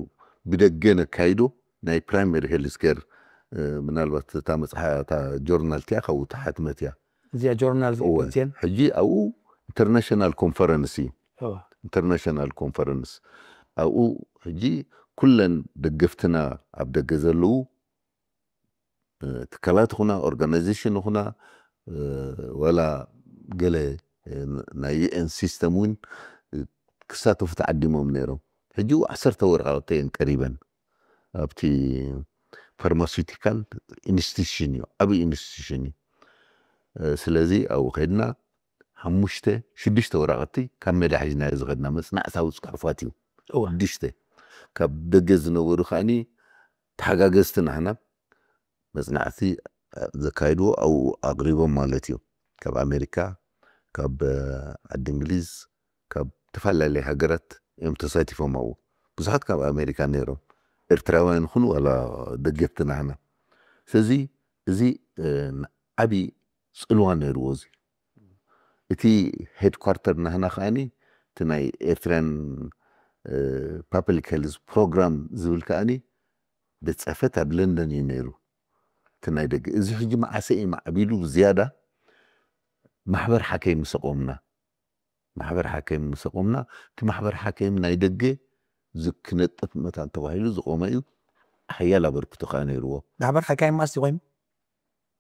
ብደገ ነካይዶ ናይ ፕራይመሪ ሄልስ ኬር፣ ምናልባት እታ መፅሓ እታ ጆርናል እቲኣ ካብኡ ተሓትመት እያ። እዚኣ ጆርናል እወ። ሕጂ ኣብኡ ኢንተርናሽናል ኮንፈረንስ እዩ። ኢንተርናሽናል ኮንፈረንስ ኣብኡ ሕጂ ኩለን ደገፍትና ኣብ ደገ ዘለዉ ትካላት ይኹና ኦርጋናይዜሽን ይኹና ዋላ ገለ ናይ ዩኤን ሲስተም እውን ክሳተፉ ተዓዲሞም ነይሮም። ሕጂ ዓሰርተ ወረቓቕቲ እየን ቀሪበን ኣብቲ ፋርማሲውቲካል ኢንስቲቱሽን እዩ፣ ዓብዪ ኢንስቲቱሽን እዩ። ስለዚ ኣብኡ ከድና ሓሙሽተ ሽዱሽተ ወረቓቕቲ ካብ ሜዳ ሒዝናዮ ዝኸድና መፅናዕታዊ ፅሑፋት እዩ። ሽዱሽተ ካብ ደገ ዝነበሩ ከዓኒ ተሓጋገዝቲ ናህና መፅናዕቲ ዘካይድዎ ኣብኡ ኣቕሪቦም ማለት እዩ። ካብ ኣሜሪካ፣ ካብ ዓዲ እንግሊዝ፣ ካብ ዝተፈላለዩ ሃገራት እዮም ተሳቲፎም ኣብኡ። ብዙሓት ካብ ኣሜሪካ ነይሮም፣ ኤርትራውያን ይኹኑ ዋላ ደገፍቲ ናህና። ስለዚ እዚ ዓብዪ ፅልዋ ነይርዎ። እዚ እቲ ሄድኳርተር ናህና ከዓኒ እቲ ናይ ኤርትራን ፓብሊክ ሄልዝ ፕሮግራም ዝብል ከዓኒ ቤት ፅሕፈት ኣብ ለንደን እዩ ነይሩ። እቲ ናይ ደገ እዚ ሕጂ መዓሰ እዩ ማዕቢሉ ዝያዳ ማሕበር ሓከይ ምስ ኣቆምና ማሕበር ሓከይ ምስ ኣቆምና እቲ ማሕበር ሓከይም ናይ ደገ ዝክነጥፍ መታን ተባሂሉ ዝቆመ እዩ። ሓያል ኣበርክቶ ከዓ ነይርዎ። ማሕበር ሓካይም ማስ ኮይኑ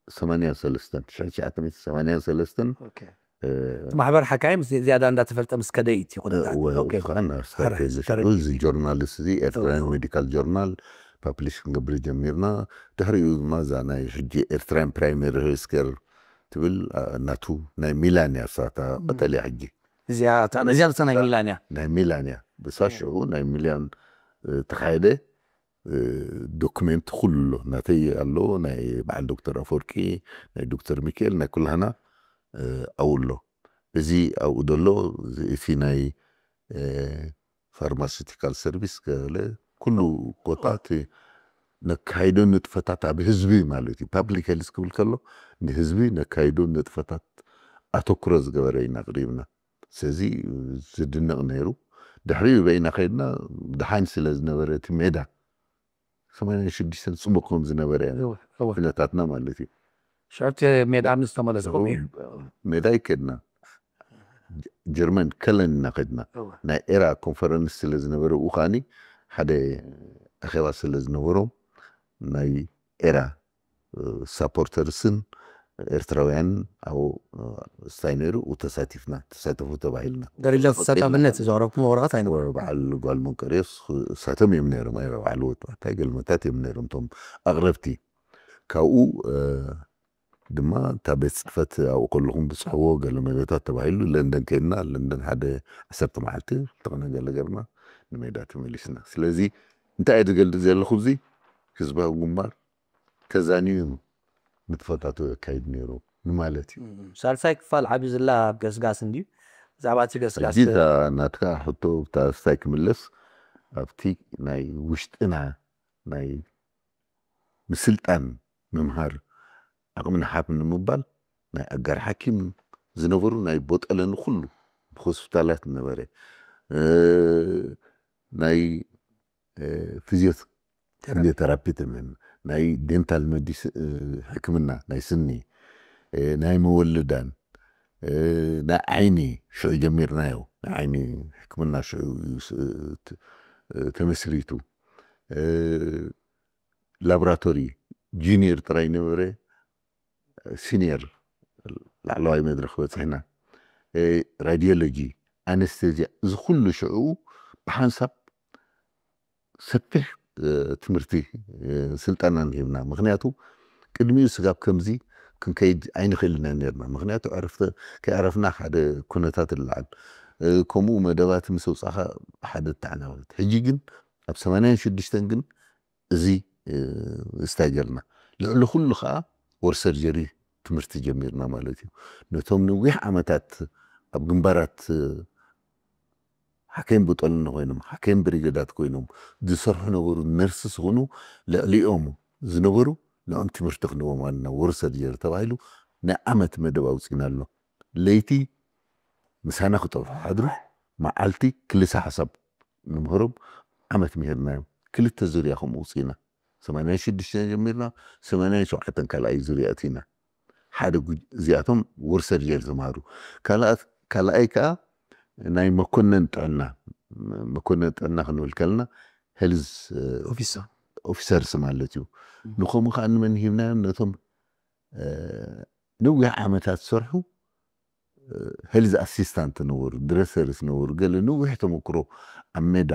ሰማንያን ሰለስተን ሽሕን ትሽዓተ ሚእትን ሰማንያን ሰለስተን ማሕበር ሓካይም ዝያዳ እንዳተፈልጠ ምስ ከደ እዩ። እዚ ጆርናልስ እዚ ኤርትራውያን ሜዲካል ጆርናል ፓብሊሽ ክንገብር ጀሚርና። ድሕሪኡ ድማ እዛ ናይ ሕጂ ኤርትራን ፕራይመሪ ሄልስኬር ትብል ናቱ ናይ ሚላን እያ። እሳታ ቀጠልያ ሕጂ እዚኣ እታ ናይ ሚላን እያ። ናይ ሚላን እያ። ብሳ ሽዑ ናይ ሚላን ተኻየደ። ዶክሜንት ኩሉ ኣሎ፣ ናተይ ኣሎ፣ ናይ በዓል ዶክተር ኣፈወርቂ፣ ናይ ዶክተር ሚካኤል፣ ናይ ኩላህና ኣብኡ ኣሎ። እዚ ኣብኡ ዘሎ እቲ ናይ ፋርማሲቲካል ሰርቪስ ገለ ኩሉ ቦታ እቲ ነካይዶ ንጥፈታት ኣብ ህዝቢ ማለት እዩ። ፓብሊክ ሄልስ ክብል ከሎ ንህዝቢ ነካይዶ ንጥፈታት ኣተኩሮ ዝገበረ ኢና ኣቕሪብና። ስለዚ ዝድነቕ ነይሩ። ድሕሪኡ በይና ከይድና ደሓን ስለ ዝነበረ እቲ ሜዳ ሰማንያን ሽዱሽተን ፅቡቕ ከም ዝነበረ ኩነታትና ማለት እዩ። ሽዑ እቲ ሜዳ ምስ ተመለስኩም እዩ። ሜዳ ይከድና ጀርመን ከለን ኢና ከድና ናይ ኤራ ኮንፈረንስ ስለ ዝነበረ ብኡ ከዓኒ ሓደ ኣኼባ ስለ ዝነበሮም ናይ ኤራ ሳፖርተርስን ኤርትራውያን ኣብኡ ስታይ ነይሩ ተሳቲፍና ተሳተፉ ተባሂልና። ደረጃ ተሳታፍነት ዘቕረብኩም ወረቐት ኣይነበረ። በዓል ጓል መንቀርዮስ እሳቶም እዮም ነይሮም። ኣይ በዓል ወጣት ገልመታት እዮም ነይሮም እቶም ኣቕረብቲ። ካብኡ ድማ እታ ቤት ፅሕፈት ኣብኡ ከለኹም ብፅሕዎ ገለ መለታት ተባሂሉ ለንደን ከይድና ለንደን ሓደ ዓሰርተ መዓልቲ ክልተ ገለ ገርና ንሜዳ ተመሊስና። ስለዚ እንታይ እየ ዝገልፅ ዘለኹ እዚ ህዝባዊ ግንባር ተዛኒዩ ንጥፈታቱ የካይድ ነይሩ ንማለት እዩ። ሳልሳይ ክፋል ዓብዪ ዝላ ኣብ ገስጋስ እንድዩ። ብዛዕባ እቲ ገስጋስ ናትካ ሕቶ ብታ ስታይ ክምለስ ኣብቲ ናይ ውሽጥና ናይ ምስልጣን ምምሃር ዓቕሚ ንሓፍ ንምባል ናይ ኣጋር ሓኪም ዝነበሩ ናይ ቦጠለኒ ኩሉ ብሆስፒታላት ነበረ ናይ ፊዚዮቴራፒ ትምህን ናይ ዴንታል መዲስ ሕክምና ናይ ስኒ ናይ መወልዳን ናይ ዓይኒ ሽዑ ጀሚርናዮ ናይ ዓይኒ ሕክምና ሽዑ ተመስሪቱ ላቦራቶሪ ጁኒየር ጥራይ ነበረ ሲኒየር ላዕለዋይ መድረክ በፅሕና ራዲዮሎጂ ኣነስቴዚያ እዚ ኩሉ ሽዑ ብሓንሳብ ሰፊሕ ትምህርቲ ስልጠና ንሂብና። ምክንያቱ ቅድሚኡ ስጋብ ከምዚ ክንከይድ ኣይንኽእልን ነርና። ምክንያቱ ከይዕረፍና ሓደ ኩነታት ይለዓል። ከምኡ መደባት ምስ ኣውፃኻ ሓደ ተዓናወት። ሕጂ ግን ኣብ ሰማንያን ሽዱሽተን ግን እዚ ስታይ ጌርና። ልዕሊ ኩሉ ከዓ ወር ሰርጀሪ ትምህርቲ ጀሚርና ማለት እዩ። ነቶም ነዊሕ ዓመታት ኣብ ግንባራት ሓከይም ብጠልኒ ኮይኖም ሓከይም ብሪገዳት ኮይኖም ዝሰርሑ ነበሩ ነርስ ዝኾኑ ልዕሊኦም ዝነበሩ ንኦም ትምህርቲ ክንዎም ኣለና። ወር ሰርጀሪ ተባሂሉ ናይ ዓመት መደብ ኣውፂና ኣሎ። ለይቲ ምሳና ክጠፍሑ ሓድሩ መዓልቲ ክልተ ሓሳብ ንምህሮም ዓመት ምሂርናዮም። ክልተ ዙርያ ከምኡ ውፅኢና ሰማንያን ሽዱሽተ ጀሚርና ሰማንያን ሸውዓተን ካልኣይ ዙርያ እቲና ሓደ ጉጅ- እዚኣቶም ወርሰር ጀር ዝምሃሩ ካልኣት ካልኣይ ከዓ ናይ መኮነን ጥዕና መኮነን ጥዕና ክንብል ከለና ሄልዝ ኦፊሰር ኦፊሰርስ ማለት እዩ። ንኸምኡ ከዓ ንመን ሂብናዮም? ነቶም ነዊሕ ዓመታት ዝሰርሑ ሄልዝ ኣሲስታንት ነበሩ፣ ድረሰርስ ነበሩ፣ ገለ ነዊሕ ተመክሮ ኣብ ሜዳ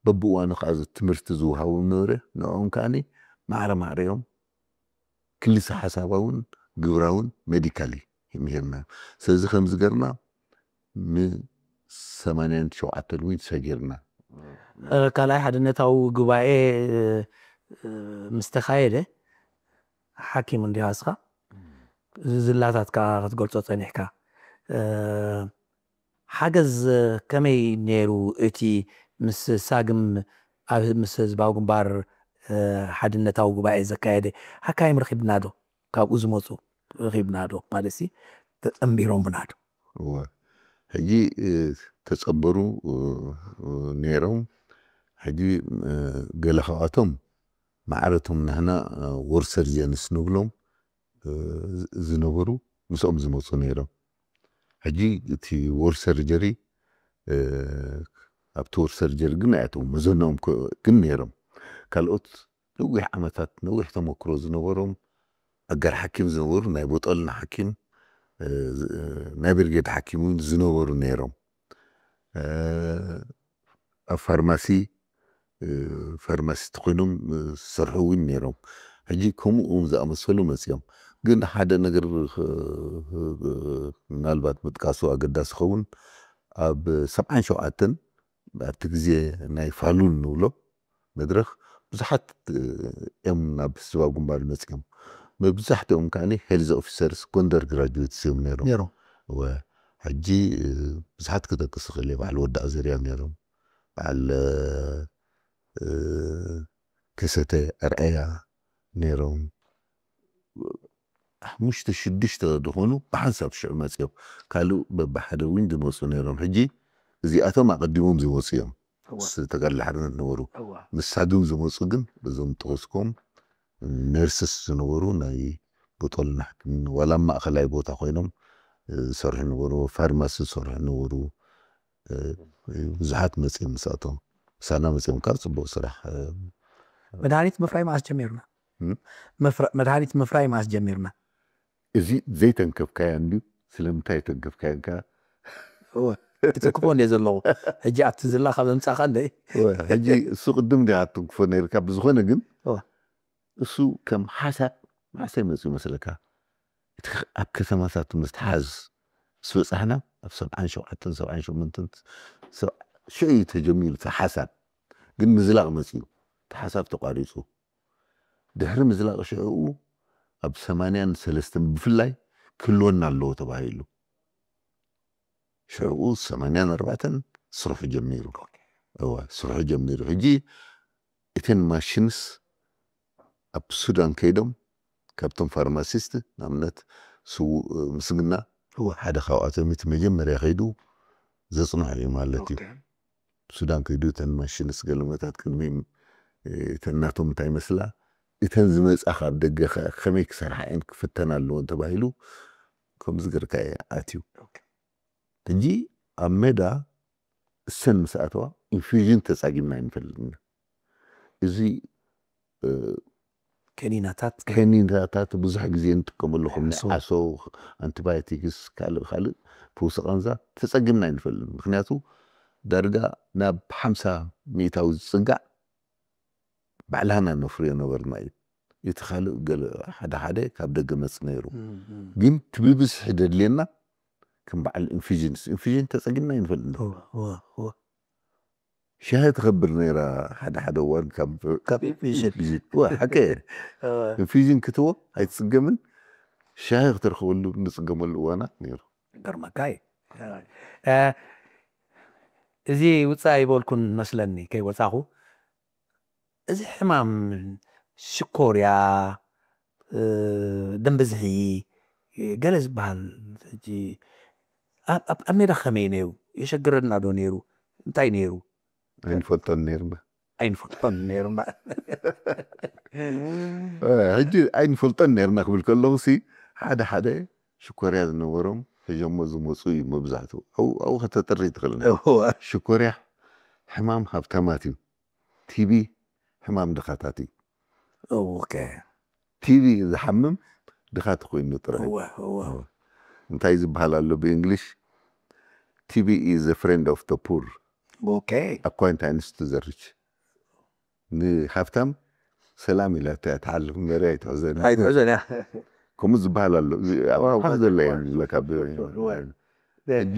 በብእዋኑ ከዓ ትምህርቲ ዝወሃቦም ነበረ። ንዕኦም ከዓ ማዕረ ማዕረዮም ክልተ ሓሳባውን ግብራውን ሜዲካሊ ምሂርና። ስለዚ ከምዚ ገርና ን ሰማንያን ሸውዓተን እውን ሰጊርና። ካልኣይ ሓድነታዊ ጉባኤ ምስ ተኻየደ ሓኪም እንዲኻ እስኻ ዝላታት ከዓ ክትገልጾ ጸኒሕካ ሓገዝ ከመይ ነይሩ? እቲ ምስ ሳግም ኣብ ምስ ህዝባዊ ግንባር ሓድነታዊ ጉባኤ ዘካየደ ሓካይም ረኺብና ዶ? ካብኡ ዝመፁ ረኺብና ዶ ማለት ሲ ተፀንቢሮምና ዶ? ሕጂ ተፀንበሩ ነይሮም። ሕጂ ገለ ካብኣቶም ማዕረቶም ንሕና ወር ሰርጀንስ ንብሎም ዝነበሩ ምስኦም ዝመፁ ነይሮም። ሕጂ እቲ ወር ሰርጀሪ ኣብቲ ወር ሰርጀሪ ግን ኣይኣተው መዘኖም ግን ነይሮም። ካልኦት ነዊሕ ዓመታት ነዊሕ ተመክሮ ዝነበሮም ኣጋር ሓኪም ዝነበሩ ናይ ቦጠልና ሓኪም ናይ ብርጌድ ሓኪም እውን ዝነበሩ ነይሮም። ኣብ ፋርማሲ ፋርማሲስት ኮይኖም ዝሰርሑ እውን ነይሮም። ሕጂ ከምኡ ዝኣመሰሉ መፅኦም። ግን ሓደ ነገር ምናልባት ምጥቃሱ ኣገዳሲ ኸውን ኣብ ሰብዓን ሸውዓተን ኣብቲ ግዜ ናይ ፋሉል ንብሎ መድረኽ ብዙሓት እዮም ናብ ህዝባዊ ግንባር መፅኦም። መብዛሕትኦም ከዓ ሄልዝ ኦፊሰርስ ጎንደር ግራጁዌት እዮም ነይሮም። ነይሮም። እወ፣ ሕጂ ብዙሓት ክጠቅስ ይኽእል እየ። በዓል ወዲ ኣዘርያ ነይሮም፣ በዓል ከሰተ ኣርኣያ ነይሮም። ሓሙሽተ ሽዱሽተ ዝኾኑ ብሓንሳብ ሽዑ መፅኦም፣ ካልእ በብሓደ እውን ዝመፁ ነይሮም። ሕጂ እዚኣቶም ኣቐዲሞም ዝመፁ እዮም። ተጋድሎ ሓርነት ነበሩ። ምስ ሳግም ዝመፁ ግን በዞም ጠቐስኩም ነርስስ ዝነበሩ ናይ ቦጦልና ሕክምና ዋላ ማእኸላይ ቦታ ኮይኖም ዝሰርሑ ነበሩ፣ ፋርማሲ ዝሰርሑ ነበሩ። ብዙሓት መፅኦም ምስኣቶም ምሳና መፅኦም ካብ ፅቡቅ ስራሕ መድሃኒት ምፍራይ መዓስ ጀሚርና? መድሃኒት ምፍራይ መዓስ ጀሚርና? እዚ ዘይተንከፍካያ እንድዩ። ስለምንታይ ተንከፍካያ? ክትንክፎ እንደ ዘለኹ ሕጂ ኣብቲ ዝላ ካብ ዘምፃእካ እንደ ሕጂ እሱ ቅድም ዲ ኣትንክፎ ነርካ። ብዝኾነ ግን እሱ ከም ሓሳብ ማዕሰ መፅኡ መስለካ? እቲ ኣብ ከተማታት ምስትሓዝ ምስ በፃሕና ኣብ ሰብዓን ሸውዓተን ሰብዓን ሸሞንተን ሽዑ እዩ ተጀሚሩ እቲ ሓሳብ። ግን ምዝላቕ መፅኡ እቲ ሓሳብ ተቋሪፁ። ድሕሪ ምዝላቕ ሽዕኡ ኣብ ሰማንያን ሰለስተን ብፍላይ ክህልወና ኣለዎ ተባሂሉ። ሽዕኡ ሰማንያን ኣርባዕተን ስርሑ ጀሚሩ። እወ፣ ስርሑ ጀሚሩ። ሕጂ እተን ማሽንስ ኣብ ሱዳን ከይዶም ካብቶም ፋርማሲስት ንኣብነት ስዉእ ምስግና ሓደ ካብኣቶም እቲ መጀመርያ ከይዱ ዘፅንሖ እዩ ማለት እዩ። ሱዳን ከይዱ እተን ማሽንስ ገለመታት ቅድሚ እተን ናቶም እንታይ መስላ እተን ዝመፃ ካብ ደገ ከመይ ክሰርሓ እየን ክፍተን ኣለዎን ተባሂሉ ከምዚ ገርካ እየ ኣትዩ። ሕጂ ኣብ ሜዳ እሰን ምስ ኣተዋ ኢንፊዥን ተፃጊምና ኣይንፈልጥና። እዚ ከኒናታት ከኒናታት ብዙሕ ግዜ ንጥቀመሉ ከም ዓሶ፣ ኣንቲባዮቲክስ፣ ካልእ ካልእ ፈውሲ ቃንዛ ተፀጊምና ኣይንፈልጥን። ምክንያቱ ዳርጋ ናብ ሓምሳ ሚእታዊ ዝፅጋዕ ባዕላና ነፍርዮ ነበርና እዩ። እቲ ካልእ ገለ ሓደ ሓደ ካብ ደገ መፅ ነይሩ። ግን ትብብዝሒ ደድልየና ከም በዓል ኢንፊዥንስ ኢንፊዥን ተፀጊምና ኣይንፈልጥን። ሻሂ ትኸብር ነይራ ሓደ ሓደ እዋን ካብ ካብ ኢንፊዥን። ኢንፊዥን። እወ፣ ሓቂ እየ። ኢንፊዥን ክትዎ ኣይትፅገምን፣ ሻሂ ክትረኽበሉ ንፅገመሉ እዋናት ነይሩ። ገርመካ እዩ። እዚ ውፃእ ይበልኩን መስለኒ ከይወፃኹ፣ እዚ ሕማም ሽኮርያ፣ ደም ብዝሒ፣ ገለ ዝበሃል ሕጂ ኣብ ሜዳ ከመይ ነይሩ? የሸግረና ዶ ነይሩ? እንታይ ነይሩ? ኣይንፈልጦን ነርና። ኣይንፈልጦን ነርና። ሕጂ ኣይንፈልጦን ነርና ክብል ከለኹ ሲ ሓደ ሓደ ሽኮርያ ዝነበሮም ሕጀሞ ዝመፁ እዩ መብዛሕትኡ። ኣብኡ ከተጥሪ ትኽእል። ሽኮርያ ሕማም ሃብታማት እዩ። ቲቢ ሕማም ድኻታት እዩ። ኦኬ። ቲቢ ዝሓምም ድኻ ተኮይኑ ጥራይ። እንታይ ዝበሃል ኣሎ ብእንግሊሽ? ቲቢ is a friend of the poor, okay. Acquaintance to the rich. ንሃብታም ሰላም ኢላ ትሓልፍ እምበር ኣይትሕዘን። ኣይትሕዘን እያ። ከምኡ ዝበሃል ኣሎ። ኣብሓፍ ዘለ እየ ዝብለካ። ሕጂ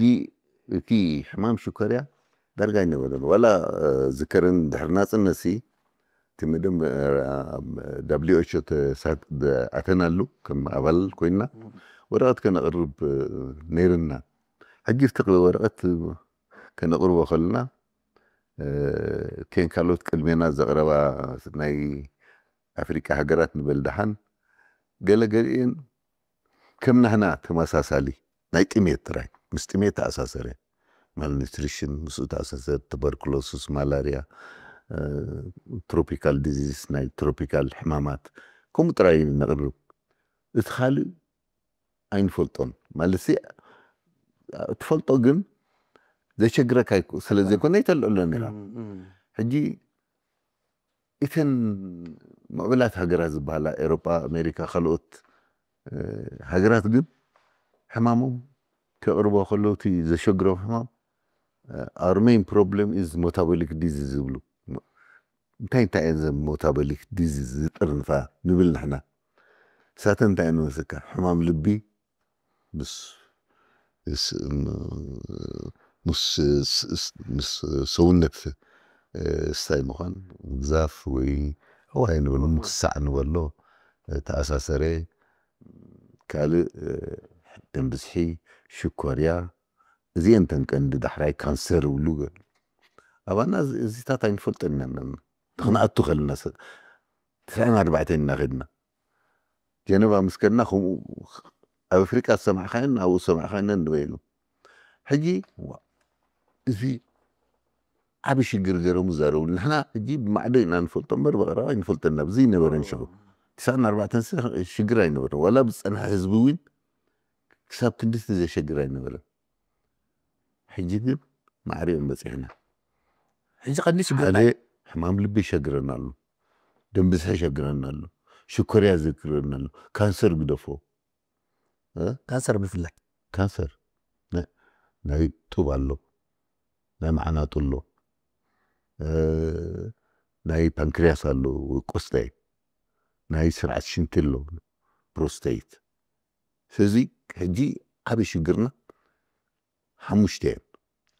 እቲ ሕማም ሽኮርያ ዳርጋ ኣይነበረን። ዋላ ዝከርን ድሕሪ ናፅነት ሲ እቲ መደም ደብሊው ኤች ኦ ኣተናሉ ከም ኣባል ኮይና ወረቐት ከነቕርብ ነይርና። ሕጂ እቲ ወረቐት ከነቕርቦ ከለና እተን ካልኦት ቅድሜና ዘቕረባ ናይ ኣፍሪቃ ሃገራት ንበል ደሓን ገለገሊኤን ከም ናህና ተመሳሳሊ ናይ ጥሜት ጥራይ ምስ ጥሜት ተኣሳሰረ። ማልኒትሪሽን ምስኡ ተኣሳሰር፣ ቱበርኩሎሲስ፣ ማላርያ፣ ትሮፒካል ዲዚዝ፣ ናይ ትሮፒካል ሕማማት ከምኡ ጥራይ ነቕርብ። እቲ ካልእ ኣይንፈልጦን ማለት ትፈልጦ ግን ዘሸግረካ ስለ ዘይኮነ ይተልዕሎ ነራ። ሕጂ እተን ምዕብላት ሃገራት ዝበሃላ ኤሮጳ፣ ኣሜሪካ፣ ካልኦት ሃገራት ግን ሕማሞም ከቕርቦ ከለዉ እቲ ዘሸግሮም ሕማም our main problem is metabolic disease ዝብሉ። እንታይ እንታይ እየን ዘን ሞታቦሊክ ዲዚዝ ዝጥርንፋ ንብል ንሕና? እሳተን እንታይ እየን ንመስለካ? ሕማም ልቢ ምስ ምስ ሰውነት ስታይ ምዃን፣ ምግዛፍ ወይ ዋይ ንበሎ ምክሳዕ ንበሎ ተኣሳሰረ። ካልእ ደም ብዝሒ፣ ሽኮርያ፣ እዚአን ተን ቀንዲ ዳሕራይ ካንሰር ይብሉ። ኣባና እዚታት ኣይንፈልጠን ኢና። ክንኣቱ ከለና ትስዓን ኣርባዕተን ኢና ከድና። ጀነቫ ምስ ከድና ከምኡ ኣብ ኣፍሪቃ ዝሰማዕካየን ኣብኡ ዝሰማዕካየን ንበይኑ። ሕጂ እዚ ዓብ ሽግር ገይሮም ይዛረቡ። ንሕና ሕጂ ብማዕዶ ኢና ንፈልጦ እምበር ብቐረባ ኣይንፈልጠና። ብዚ ነበረን ሽዑ ትስዓን ኣርባዕተን ሽግር ኣይነበረን። ዋላ ብዝፀንሐ ህዝቢ እውን ክሳብ ክንድቲ ዘሸግር ኣይነበረን። ሕጂ ግን ማዕሪኦም በፂሕና። ሕጂ ቀንዲ ሽግር ሓደ ሕማም ልቢ ይሸግረና ኣሎ፣ ደም ብዝሒ ይሸግረና ኣሎ፣ ሽኮርያ ይሸግረና ኣሎ፣ ካንሰር ግደፎ። ካንሰር ብፍላይ ካንሰር ናይ ጡብ ኣሎ፣ ናይ መዓናጡ ኣሎ፣ ናይ ፓንክሪያስ ኣሎ፣ ቆስታይ፣ ናይ ስርዓት ሽንቲ ኣሎ፣ ፕሮስተይት። ስለዚ ሕጂ ዓብዪ ሽግርና ሓሙሽተ እዮም።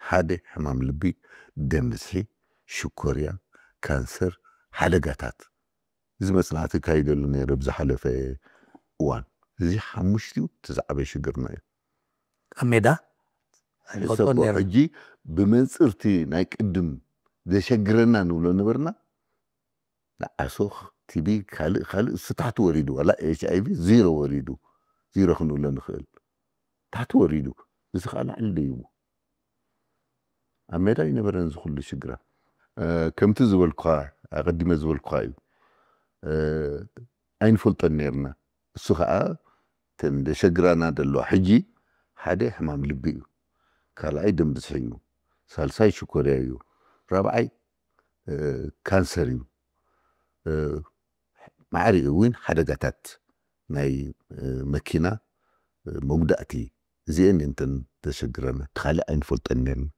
ሓደ ሕማም ልቢ፣ ደም ብዝሒ፣ ሽኮርያ፣ ካንሰር፣ ሓደጋታት። እዚ መፅናዕቲ ካይደሉ ነይረ ብዝሓለፈ እዋን። እዚ ሓሙሽቲኡ እቲ ዝዓበየ ሽግርና እዩ። ኣብ ሜዳ ሕጂ ብመንፅርቲ ናይ ቅድም ዘሸግረና ንብሎ ነበርና። ንዓሶ ቲቢ ካልእ ካልእ ስታሕቲ ወሪዱ ዋላ ኤች ኣይ ቪ ዚሮ ወሪዱ፣ ዚሮ ክንብሎ ንኽእል። ታሕቲ ወሪዱ። እዚ ከዓ ላዕሊ ደይቡ ኣብ ሜዳ ይነበረን እዚ ኩሉ ሽግራ። ከምቲ ዝበልኩኻ ኣቐዲመ ዝበልኩኻ እዩ። ኣይንፈልጦን ነርና። እሱ ከዓ እተን ደሸግራና ደለዋ ሕጂ ሓደ ሕማም ልቢ እዩ፣ ካልኣይ ደም ብዝሒ እዩ፣ ሳልሳይ ሽኮርያ እዩ፣ ራብዓይ ካንሰር እዩ። ማዕሪኡ እውን ሓደጋታት ናይ መኪና መጉዳእቲ እዚአን እንተን ተሸግረና ካልእ ኣይንፈልጠን ነርና።